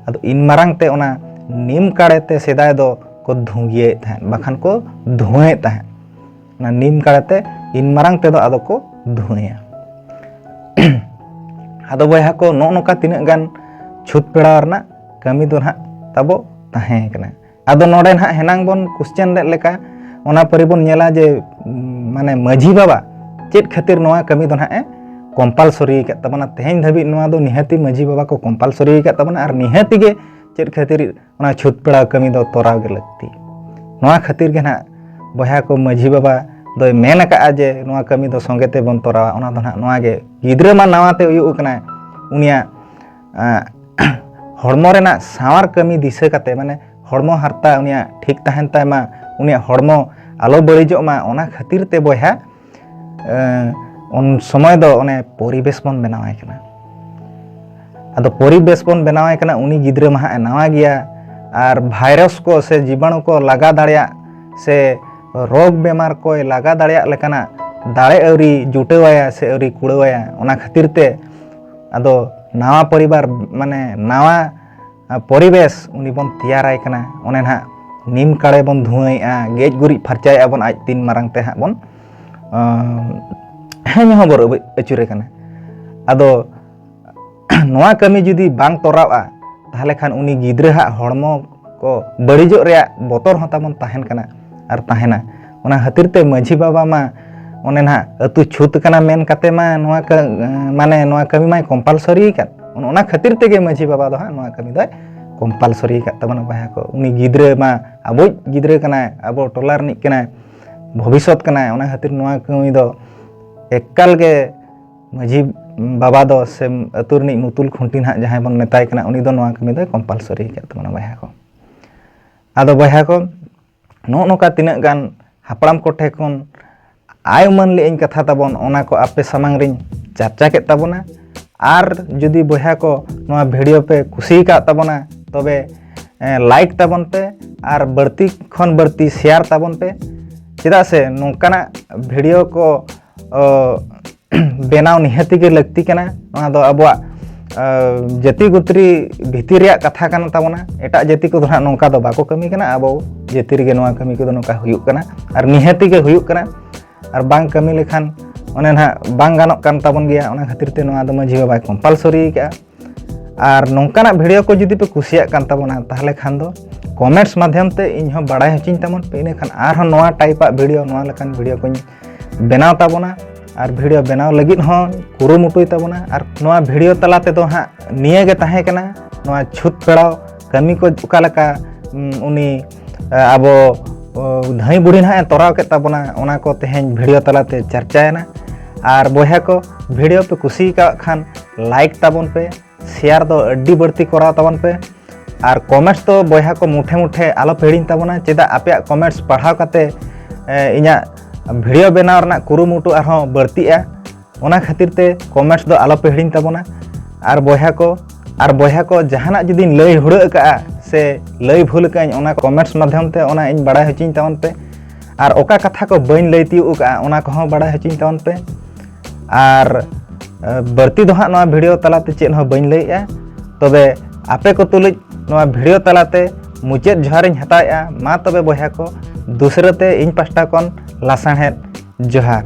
ᱟᱫᱚ ᱤᱱ ᱢᱟᱨᱟᱝ ᱛᱮ ᱚᱱᱟ ᱱᱤᱢ ᱠᱟᱲᱮ ᱛᱮ ᱥᱮᱫᱟᱭ ᱫᱚ ᱠᱚ ᱫᱷᱩᱸᱜᱤᱭᱟᱹᱭᱮᱫ ᱛᱟᱦᱮᱸᱫ, ᱵᱟᱠᱷᱟᱱ ᱠᱚ ᱫᱷᱩᱸᱣᱟᱹᱭᱮᱫ ᱛᱟᱦᱮᱸᱫ᱾ ᱚᱱᱟ ᱱᱤᱢ ᱠᱟᱲᱮ ᱛᱮ ᱤᱱ ᱢᱟᱨᱟᱝ ᱛᱮᱫᱚ ᱟᱫᱚ ᱠᱚ ᱫᱷᱩᱸᱣᱟᱹᱭᱟ᱾ ᱟᱫᱚ ᱵᱚᱭᱦᱟ ᱠᱚ, ᱱᱚᱜᱼᱚ ᱱᱚᱝᱠᱟ ᱛᱤᱱᱟᱹᱜ ᱜᱟᱱ ᱪᱷᱩᱛ ᱯᱷᱮᱲᱟᱣ ᱨᱮᱱᱟᱜ ᱠᱟᱹᱢᱤ ᱫᱚ ᱱᱟᱦᱟᱜ ᱛᱟᱵᱚ ᱛᱟᱦᱮᱸ ᱠᱟᱱᱟ᱾ ᱟᱫᱚ ᱱᱚᱰᱮ ᱱᱟᱦᱟᱜ ᱦᱮᱱᱟᱝ ᱵᱚᱱ ᱠᱩᱥᱪᱮᱱ ᱞᱮᱫ ᱞᱮᱠᱟ, ᱚᱱᱟ ᱯᱚᱨᱮ ᱵᱚᱱ ᱧᱮᱞᱟ ᱡᱮ, ᱩᱢ, ᱢᱟᱱᱮ ᱢᱟᱹᱡᱷᱤ ᱵᱟᱵᱟ ᱪᱮᱫ ᱠᱷᱟᱹᱛᱤᱨ ᱱᱚᱣᱟ ᱠᱟᱹᱢᱤ ᱫᱚ ᱱᱟᱦᱟᱜ ᱮ ᱠᱚᱢᱯᱟᱞᱥᱚᱨᱤ ᱟᱠᱟᱫ ᱛᱟᱵᱚᱱᱟ᱾ ᱛᱮᱦᱮᱧ ᱫᱷᱟᱹᱵᱤᱡ ᱱᱚᱣᱟ ᱫᱚ ᱱᱤᱦᱟᱹᱛᱤ ᱢᱟᱹᱡᱷᱤ ᱵᱟᱵᱟ ᱠᱚ ᱠᱚᱢᱯᱟᱞᱥᱚᱨᱤ ᱟᱠᱟᱫ ᱛᱟᱵᱚᱱᱟ, ᱟᱨ ᱱᱤᱦᱟᱹᱛᱤ ᱜᱮ ᱪᱮᱫ ᱠᱷᱟᱹᱛᱤᱨ ᱚᱱᱟ ᱪᱷᱩᱛ ᱯᱷᱮᱲᱟᱣ ᱠᱟᱹᱢᱤ ᱫᱚ ᱛᱚᱨᱟᱣ ᱜᱮ ᱞᱟᱹᱠᱛᱤ᱾ ᱱᱚᱣᱟ ᱠᱷᱟᱹᱛᱤᱨ ᱜᱮ ᱱᱟᱦᱟᱜ ᱵᱚᱭᱦᱟ ᱠᱚ, ᱢᱟᱹᱡᱷᱤ ᱵᱟᱵᱟ ᱫᱚᱭ ᱢᱮᱱ ᱟᱠᱟᱫᱼᱟ ᱡᱮ ᱱᱚᱣᱟ ᱠᱟᱹᱢᱤ ᱫᱚ ᱥᱚᱸᱜᱮ ᱛᱮᱵᱚᱱ ᱛᱚᱨᱟᱣᱟ᱾ ᱚᱱᱟ ᱫᱚ ᱱᱟᱦᱟᱜ ᱱᱚᱣᱟ ᱜᱮ, ᱜᱤᱫᱽᱨᱟᱹ ᱢᱟ ᱱᱟᱣᱟ ᱛᱮ ᱩᱭᱩᱜ ᱟᱠᱟᱱᱟᱭ, ᱩᱱᱤᱭᱟᱜ, ᱟᱸ, ᱦᱚᱲᱢᱚ ᱨᱮᱱᱟᱜ ᱥᱟᱶᱟᱨ ᱠᱟᱹᱢᱤ ᱫᱤᱥᱟᱹ ᱠᱟᱛᱮ, ᱢᱟᱱᱮ ᱦᱚᱲᱢᱚ ᱦᱟᱨᱛᱟ ᱩᱱᱤᱭᱟᱜ ᱴᱷᱤᱠ ᱛᱟᱦᱮᱱ ᱛᱟᱭ ᱢᱟ, ᱩᱱᱤᱭᱟᱜ ᱦᱚᱲᱢᱚ ᱟᱞᱚ ᱵᱟᱹᱲᱤᱡᱚᱜ ᱢᱟ, ᱚᱱᱟ ᱠᱷᱟᱹᱛᱤᱨ ᱛᱮ ᱵᱚᱭᱦᱟ, ᱮᱸ, ᱩᱱ ᱥᱚᱢᱚᱭ ᱫᱚ ᱚᱱᱮ ᱯᱚᱨᱤᱵᱮᱥ ᱵᱚᱱ ᱵᱮᱱᱟᱣᱟᱭ ᱠᱟᱱᱟ᱾ ᱟᱫᱚ ᱯᱚᱨᱤᱵᱮᱥ ᱵᱚᱱ ᱵᱮᱱᱟᱣᱟᱭ ᱠᱟᱱᱟ, ᱩᱱᱤ ᱜᱤᱫᱽᱨᱟᱹ ᱢᱟ ᱦᱟᱸᱜ ᱮ ᱱᱟᱣᱟ ᱜᱮᱭᱟ, ᱟᱨ ᱵᱷᱟᱭᱨᱟᱥ ᱠᱚ ᱥᱮ ᱡᱤᱵᱟᱬᱩ ᱠᱚ ᱞᱟᱜᱟ ᱫᱟᱲᱮᱭᱟᱜ ᱥᱮ ᱨᱳᱜᱽ ᱵᱮᱢᱟᱨ ᱠᱚᱭ ᱞᱟᱜᱟ ᱫᱟᱲᱮᱭᱟᱜ ᱞᱮᱠᱟᱱᱟᱜ ᱫᱟᱲᱮ ᱟᱹᱣᱨᱤ ᱡᱩᱴᱟᱹᱣᱟᱭᱟ ᱥᱮ ᱟᱹᱣᱨᱤ ᱠᱩᱲᱟᱹᱣᱟᱭᱟ᱾ ᱚᱱᱟ ᱠᱷᱟᱹᱛᱤᱨ ᱛᱮ ᱟᱫᱚ ᱱᱟᱣᱟ ᱯᱚᱨᱤᱵᱟᱨ, ᱢᱟᱱᱮ ᱱᱟᱣᱟ ᱟᱨ ᱯᱚᱨᱤᱵᱮᱥ ᱩᱱᱤ ᱵᱚᱱ ᱛᱮᱭᱟᱨᱟᱭ ᱠᱟᱱᱟ᱾ ᱚᱱᱮ ᱱᱟᱦᱟᱜ ᱱᱤᱢ ᱠᱟᱲᱮ ᱵᱚᱱ ᱫᱷᱩᱣᱟᱹᱭᱮᱫᱼᱟ, ᱜᱮᱡ ᱜᱩᱨᱤᱡ ᱯᱷᱟᱨᱪᱟᱭᱮᱫᱼᱟ ᱵᱚᱱ, ᱟᱡ ᱛᱤᱱ ᱢᱟᱨᱟᱝ ᱛᱮ ᱦᱟᱸᱜ ᱵᱚᱱ, ᱟᱸ, ᱦᱮᱸ, ᱦᱚᱸ ᱵᱚᱨ ᱟᱹᱪᱩᱨᱮ ᱠᱟᱱᱟ᱾ ᱟᱫᱚ ᱱᱚᱣᱟ ᱠᱟᱹᱢᱤ ᱡᱩᱫᱤ ᱵᱟᱝ ᱛᱚᱨᱟᱣᱼᱟ, ᱛᱟᱦᱚᱞᱮ ᱠᱷᱟᱱ ᱩᱱᱤ ᱜᱤᱫᱽᱨᱟᱹ ᱦᱟᱸᱜ ᱦᱚᱲᱢᱚ ᱠᱚ ᱵᱟᱹᱲᱤᱡᱚᱜ ᱨᱮᱭᱟᱜ ᱵᱚᱛᱚᱨ ᱦᱚᱸ ᱛᱟᱵᱚᱱ ᱛᱟᱦᱮᱱ ᱠᱟᱱᱟ ᱟᱨ ᱛᱟᱦᱮᱱᱟ᱾ ᱚᱱᱟ ᱠᱷᱟᱹᱛᱤᱨ ᱛᱮ ᱢᱟᱹᱡᱷᱤ ᱵᱟᱵᱟ ᱢᱟ ᱚᱱᱮ ᱱᱟᱦᱟᱜ ᱟᱹᱛᱩ ᱪᱷᱩᱛ ᱠᱟᱱᱟ ᱢᱮᱱ ᱠᱟᱛᱮ ᱢᱟ ᱱᱚᱣᱟ ᱠᱟᱹ-, ᱢᱟᱱᱮ ᱱᱚᱣᱟ ᱠᱟᱹᱢᱤ ᱢᱟᱭ ᱠᱚᱢᱯᱟᱞᱥᱚᱨᱤ ᱟᱠᱟᱫ᱾ ᱚᱱ-, ᱚᱱᱟ ᱠᱷᱟᱹᱛᱤᱨ ᱛᱮᱜᱮ ᱢᱟᱹᱡᱷᱤ ᱵᱟᱵᱟ ᱫᱚ ᱦᱟᱸᱜ ᱱᱚᱣᱟ ᱠᱟᱹᱢᱤ ᱫᱚᱭ ᱠᱚᱢᱯᱟᱞᱥᱚᱨᱤ ᱟᱠᱟᱫ ᱛᱟᱵᱚᱱᱟ ᱵᱚᱭᱦᱟ ᱠᱚ᱾ ᱩᱱᱤ ᱜᱤᱫᱽᱨᱟᱹ ᱢᱟ ᱟᱵᱚᱭᱤᱡ ᱜᱤᱫᱽᱨᱟᱹ ᱠᱟᱱᱟᱭ, ᱟᱵᱚ ᱴᱚᱞᱟ ᱨᱤᱱᱤᱡ ᱠᱟᱱᱟᱭ, ᱵᱷᱚᱵᱤᱥᱥᱚᱛ ᱠᱟᱱᱟᱭ᱾ ᱚᱱᱟ ᱠᱷᱟᱹᱛᱤᱨ ᱱᱚᱣᱟ ᱠᱟᱹᱢᱤ ᱫᱚ ᱮᱠᱟᱞ ᱜᱮ ᱢᱟᱹᱡᱷᱤ ᱵᱟᱵᱟ ᱫᱚ ᱥᱮ ᱟᱹᱛᱩ ᱨᱤᱱᱤᱡ ᱢᱩᱛᱩᱞ ᱠᱷᱩᱱᱴᱤ ᱱᱟᱦᱟᱜ ᱡᱟᱦᱟᱸᱭ ᱵᱚᱱ ᱢᱮᱛᱟᱭ ᱠᱟᱱᱟ, ᱩᱱᱤ ᱫᱚ ᱱᱚᱣᱟ ᱠᱟᱹᱢᱤ ᱫᱚᱭ ᱠᱚᱢᱯᱟᱞᱥᱚᱨᱤ ᱟᱠᱟᱫ ᱛᱟᱵᱚᱱᱟ ᱵᱚᱭᱦᱟ ᱠᱚ᱾ ᱟᱫᱚ ᱵᱚᱭᱦᱟ ᱠᱚ, ᱱᱚᱜᱼᱚ ᱱᱚᱝᱠᱟ ᱛᱤᱱᱟᱹᱜ ᱜᱟᱱ ᱦᱟᱯᱲᱟᱢ ᱠᱚᱴᱷᱮᱱ ᱠᱷᱚᱱ ᱟᱭ ᱩᱢᱟᱹᱱ ᱞᱮᱜ ᱟᱹᱧ ᱠᱟᱛᱷᱟ ᱛᱟᱵᱚᱱ, ᱚᱱᱟ ᱠᱚ ᱟᱯᱮ ᱥᱟᱢᱟᱝ ᱨᱤᱧ ᱪᱟᱨᱪᱟ ᱠᱮᱫ ᱛᱟᱵᱚᱱᱟ᱾ ᱟᱨ ᱡᱩᱫᱤ ᱵᱚᱭᱦᱟ ᱠᱚ ᱱᱚᱣᱟ ᱵᱷᱤᱰᱤᱭᱳ ᱯᱮ ᱠᱩᱥᱤ ᱟᱠᱟᱫ ᱛᱟᱵᱚᱱᱟ, ᱛᱚᱵᱮ ᱞᱟᱭᱤᱠ ᱛᱟᱵᱚᱱ ᱯᱮ ᱟᱨ ᱵᱟᱹᱲᱛᱤ ᱠᱷᱚᱱ ᱵᱟᱹᱲᱛᱤ ᱥᱮᱭᱟᱨ ᱛᱟᱵᱚᱱ ᱯᱮ᱾ ᱪᱮᱫᱟᱜ ᱥᱮ ᱱᱚᱝᱠᱟᱱᱟᱜ ᱵᱷᱤᱰᱤᱭᱳ ᱠᱚ ᱵᱮᱱᱟᱣ ᱱᱤᱦᱟᱹᱛᱤ ᱜᱮ ᱞᱟᱹᱠᱛᱤ ᱠᱟᱱᱟ᱾ ᱱᱚᱣᱟ ᱫᱚ ᱟᱵᱚᱣᱟᱜ ᱡᱟᱹᱛᱤ ᱜᱩᱛᱨᱤ ᱵᱷᱤᱛᱤᱨ ᱨᱮᱭᱟᱜ ᱠᱟᱛᱷᱟ ᱠᱟᱱ ᱛᱟᱵᱚᱱᱟ᱾ ᱮᱴᱟᱜ ᱡᱟᱹᱛᱤ ᱠᱚᱫᱚ ᱱᱟᱦᱟᱜ ᱱᱚᱝᱠᱟ ᱫᱚ ᱵᱟᱠᱚ ᱠᱟᱹᱢᱤ ᱠᱟᱱᱟ᱾ ᱟᱵᱚ ᱡᱟᱹᱛᱤ ᱨᱮᱜᱮ ᱱᱚᱣᱟ ᱠᱟᱹᱢᱤ ᱠᱚᱫᱚ ᱱᱚᱝᱠᱟ ᱦᱩᱭᱩᱜ ᱠᱟᱱᱟ ᱟᱨ ᱱᱤᱦᱟᱹᱛᱤ ᱜᱮ ᱦᱩᱭᱩᱜ ᱠᱟᱱᱟ᱾ ᱟᱨ ᱵᱟᱝ ᱠᱟᱹᱢᱤ ᱞᱮᱠᱷᱟᱱ ᱚᱱᱮ ᱱᱟᱦᱟᱜ ᱵᱟᱝ ᱜᱟᱱᱚᱜ ᱠᱟᱱ ᱛᱟᱵᱚᱱ ᱜᱮᱭᱟ᱾ ᱚᱱᱟ ᱠᱷᱟᱹᱛᱤᱨ ᱛᱮ ᱱᱚᱣᱟ ᱫᱚ ᱢᱟᱹᱡᱷᱤ ᱵᱟᱵᱟᱭ ᱠᱚᱢᱯᱟᱞᱥᱚᱨᱤ ᱟᱠᱟᱫᱼᱟ᱾ ᱟᱨ ᱱᱚᱝᱠᱟᱱᱟᱜ ᱵᱷᱤᱰᱤᱭᱳ ᱠᱚ ᱡᱩᱫᱤ ᱯᱮ ᱠᱩᱥᱤᱭᱟᱜ ᱠᱟᱱ ᱛᱟᱵᱚᱱᱟ, ᱛᱟᱦᱚᱞᱮ ᱠᱷᱟᱱ ᱫᱚ ᱠᱚᱢᱮᱱᱴᱥ ᱢᱟᱫᱽᱫᱷᱚᱢ ᱛᱮ ᱤᱧ ᱦᱚᱸ ᱵᱟᱲᱟᱭ ᱦᱚᱪᱚᱧ ᱛᱟᱵᱚᱱ ᱯᱮ᱾ ᱤᱱᱟᱹᱠᱷᱟᱱ ᱟᱨᱦᱚᱸ ᱱᱚᱣᱟ ᱴᱟᱭᱤᱯᱟᱜ ᱵᱷᱤᱰᱤᱭᱳ, ᱱᱚᱣᱟ ᱞᱮᱠᱟᱱ ᱵᱷᱤᱰᱤᱭᱳ ᱠᱚᱧ ᱵᱮᱱᱟᱣ ᱛᱟᱵᱚᱱᱟ᱾ ᱟᱨ ᱵᱷᱤᱰᱤᱭᱳ ᱵᱮᱱᱟᱣ ᱞᱟᱹᱜᱤᱫ ᱦᱚᱸ ᱠᱩᱨᱩᱢᱩᱴᱩᱭ ᱛᱟᱵᱚᱱᱟ᱾ ᱟᱨ ᱱᱚᱣᱟ ᱵᱷᱤᱰᱤᱭᱳ ᱛᱟᱞᱟ ᱛᱮᱫᱚ ᱦᱟᱸᱜ ᱱᱤᱭᱟᱹ ᱜᱮ ᱛᱟᱦᱮᱸ ᱠᱟᱱᱟ, ᱱᱚᱣᱟ ᱪᱷᱩᱛ ᱯᱷᱮᱲᱟᱣ ᱠᱟᱹᱢᱤ ᱠᱚ ᱚᱠᱟ ᱞᱮᱠᱟ, ᱩᱢ, ᱩᱱᱤ, ᱮ, ᱟᱵᱚ, ᱚ, ᱫᱷᱟᱹᱭ ᱵᱩᱲᱦᱤ ᱱᱟᱦᱟᱜ ᱮ ᱛᱚᱨᱟᱣ ᱠᱮᱫ ᱛᱟᱵᱚᱱᱟ, ᱚᱱᱟ ᱠᱚ ᱛᱮᱦᱮᱧ ᱵᱷᱤᱰᱤᱭᱳ ᱛᱟᱞᱟᱛᱮ ᱪᱟᱨᱪᱟᱭᱮᱱᱟ᱾ ᱟᱨ ᱵᱚᱭᱦᱟ ᱠᱚ, ᱵᱷᱤᱰᱤᱭᱳ ᱯᱮ ᱠᱩᱥᱤ ᱟᱠᱟᱫ ᱠᱷᱟᱱ ᱞᱟᱭᱤᱠ ᱛᱟᱵᱚᱱ ᱯᱮ, ᱥᱮᱭᱟᱨ ᱫᱚ ᱟᱹᱰᱤ ᱵᱟᱹᱲᱛᱤ ᱠᱚᱨᱟᱣ ᱛᱟᱵᱚᱱ ᱯᱮ᱾ ᱟᱨ ᱠᱚᱢᱮᱱᱴᱥ ᱫᱚ ᱵᱚᱭᱦᱟ ᱠᱚ ᱢᱩᱴᱷᱮ ᱢᱩᱴᱷᱮ ᱟᱞᱚ ᱯᱮ ᱦᱤᱲᱤᱧ ᱛᱟᱵᱚᱱᱟ᱾ ᱪᱮᱫᱟᱜ ᱟᱯᱮᱭᱟᱜ ᱠᱚᱢᱮᱱᱴᱥ ᱯᱟᱲᱦᱟᱣ ᱠᱟᱛᱮ, ᱮ, ᱤᱧᱟᱹᱜ ᱵᱷᱤᱰᱤᱭᱳ ᱵᱮᱱᱟᱣ ᱨᱮᱱᱟᱜ ᱠᱩᱨᱩᱢᱩᱴᱩ ᱟᱨᱦᱚᱸ ᱵᱟᱹᱲᱛᱤᱜᱼᱟ᱾ ᱚᱱᱟ ᱠᱷᱟᱹᱛᱤᱨ ᱛᱮ ᱠᱚᱢᱮᱱᱴᱥ ᱫᱚ ᱟᱞᱚ ᱯᱮ ᱦᱤᱲᱤᱧ ᱛᱟᱵᱚᱱᱟ᱾ ᱟᱨ ᱵᱚᱭᱦᱟ ᱠᱚ, ᱟᱨ ᱵᱚᱭᱦᱟ ᱠᱚ ᱡᱟᱦᱟᱱᱟᱜ ᱡᱩᱫᱤᱧ ᱞᱟᱹᱭ ᱦᱩᱲᱟᱹᱜ ᱟᱠᱟᱫᱼᱟ ᱥᱮ ᱞᱟᱹᱭ ᱵᱷᱩᱞ ᱟᱠᱟᱫᱟᱹᱧ, ᱚᱱᱟ ᱠᱚᱢᱮᱱᱴᱥ ᱢᱟᱫᱽᱫᱷᱚᱢ ᱛᱮ ᱚᱱᱟ ᱤᱧ ᱵᱟᱲᱟᱭ ᱦᱚᱪᱚᱧ ᱛᱟᱵᱚᱱ ᱯᱮ᱾ ᱟᱨ ᱚᱠᱟ ᱠᱟᱛᱷᱟ ᱠᱚ ᱵᱟᱹᱧ ᱞᱟᱹᱭ ᱛᱤᱭᱳᱜ ᱟᱠᱟᱫᱼᱟ, ᱚᱱᱟ ᱠᱚᱦᱚᱸ ᱵᱟᱲᱟᱭ ᱦᱚᱪᱚᱧ ᱛᱟᱵᱚᱱ ᱯᱮ᱾ ᱟᱨ, ᱮ, ᱵᱟᱹᱲᱛᱤ ᱫᱚ ᱦᱟᱸᱜ ᱱᱚᱣᱟ ᱵᱷᱤᱰᱤᱭᱳ ᱛᱟᱞᱟᱛᱮ ᱪᱮᱫ ᱦᱚᱸ ᱵᱟᱹᱧ ᱞᱟᱹᱭᱮᱜᱼᱟ᱾ ᱛᱚᱵᱮ ᱟᱯᱮ ᱠᱚ ᱛᱩᱞᱩᱡ ᱱᱚᱣᱟ ᱵᱷᱤᱰᱤᱭᱳ ᱛᱟᱞᱟᱛᱮ ᱢᱩᱪᱟᱹᱫ ᱡᱚᱦᱟᱨᱤᱧ ᱦᱟᱛᱟᱣᱮᱜᱼᱟ᱾ ᱢᱟ ᱛᱚᱵᱮ ᱵᱚᱭᱦᱟ ᱠᱚ, ᱫᱩᱥᱨᱟᱹ ᱛᱮ ᱤᱧ ᱯᱟᱦᱴᱟ ᱠᱷᱚᱱ ᱞᱟᱥᱟᱬᱦᱮᱫ ᱡᱚᱦᱟᱨ᱾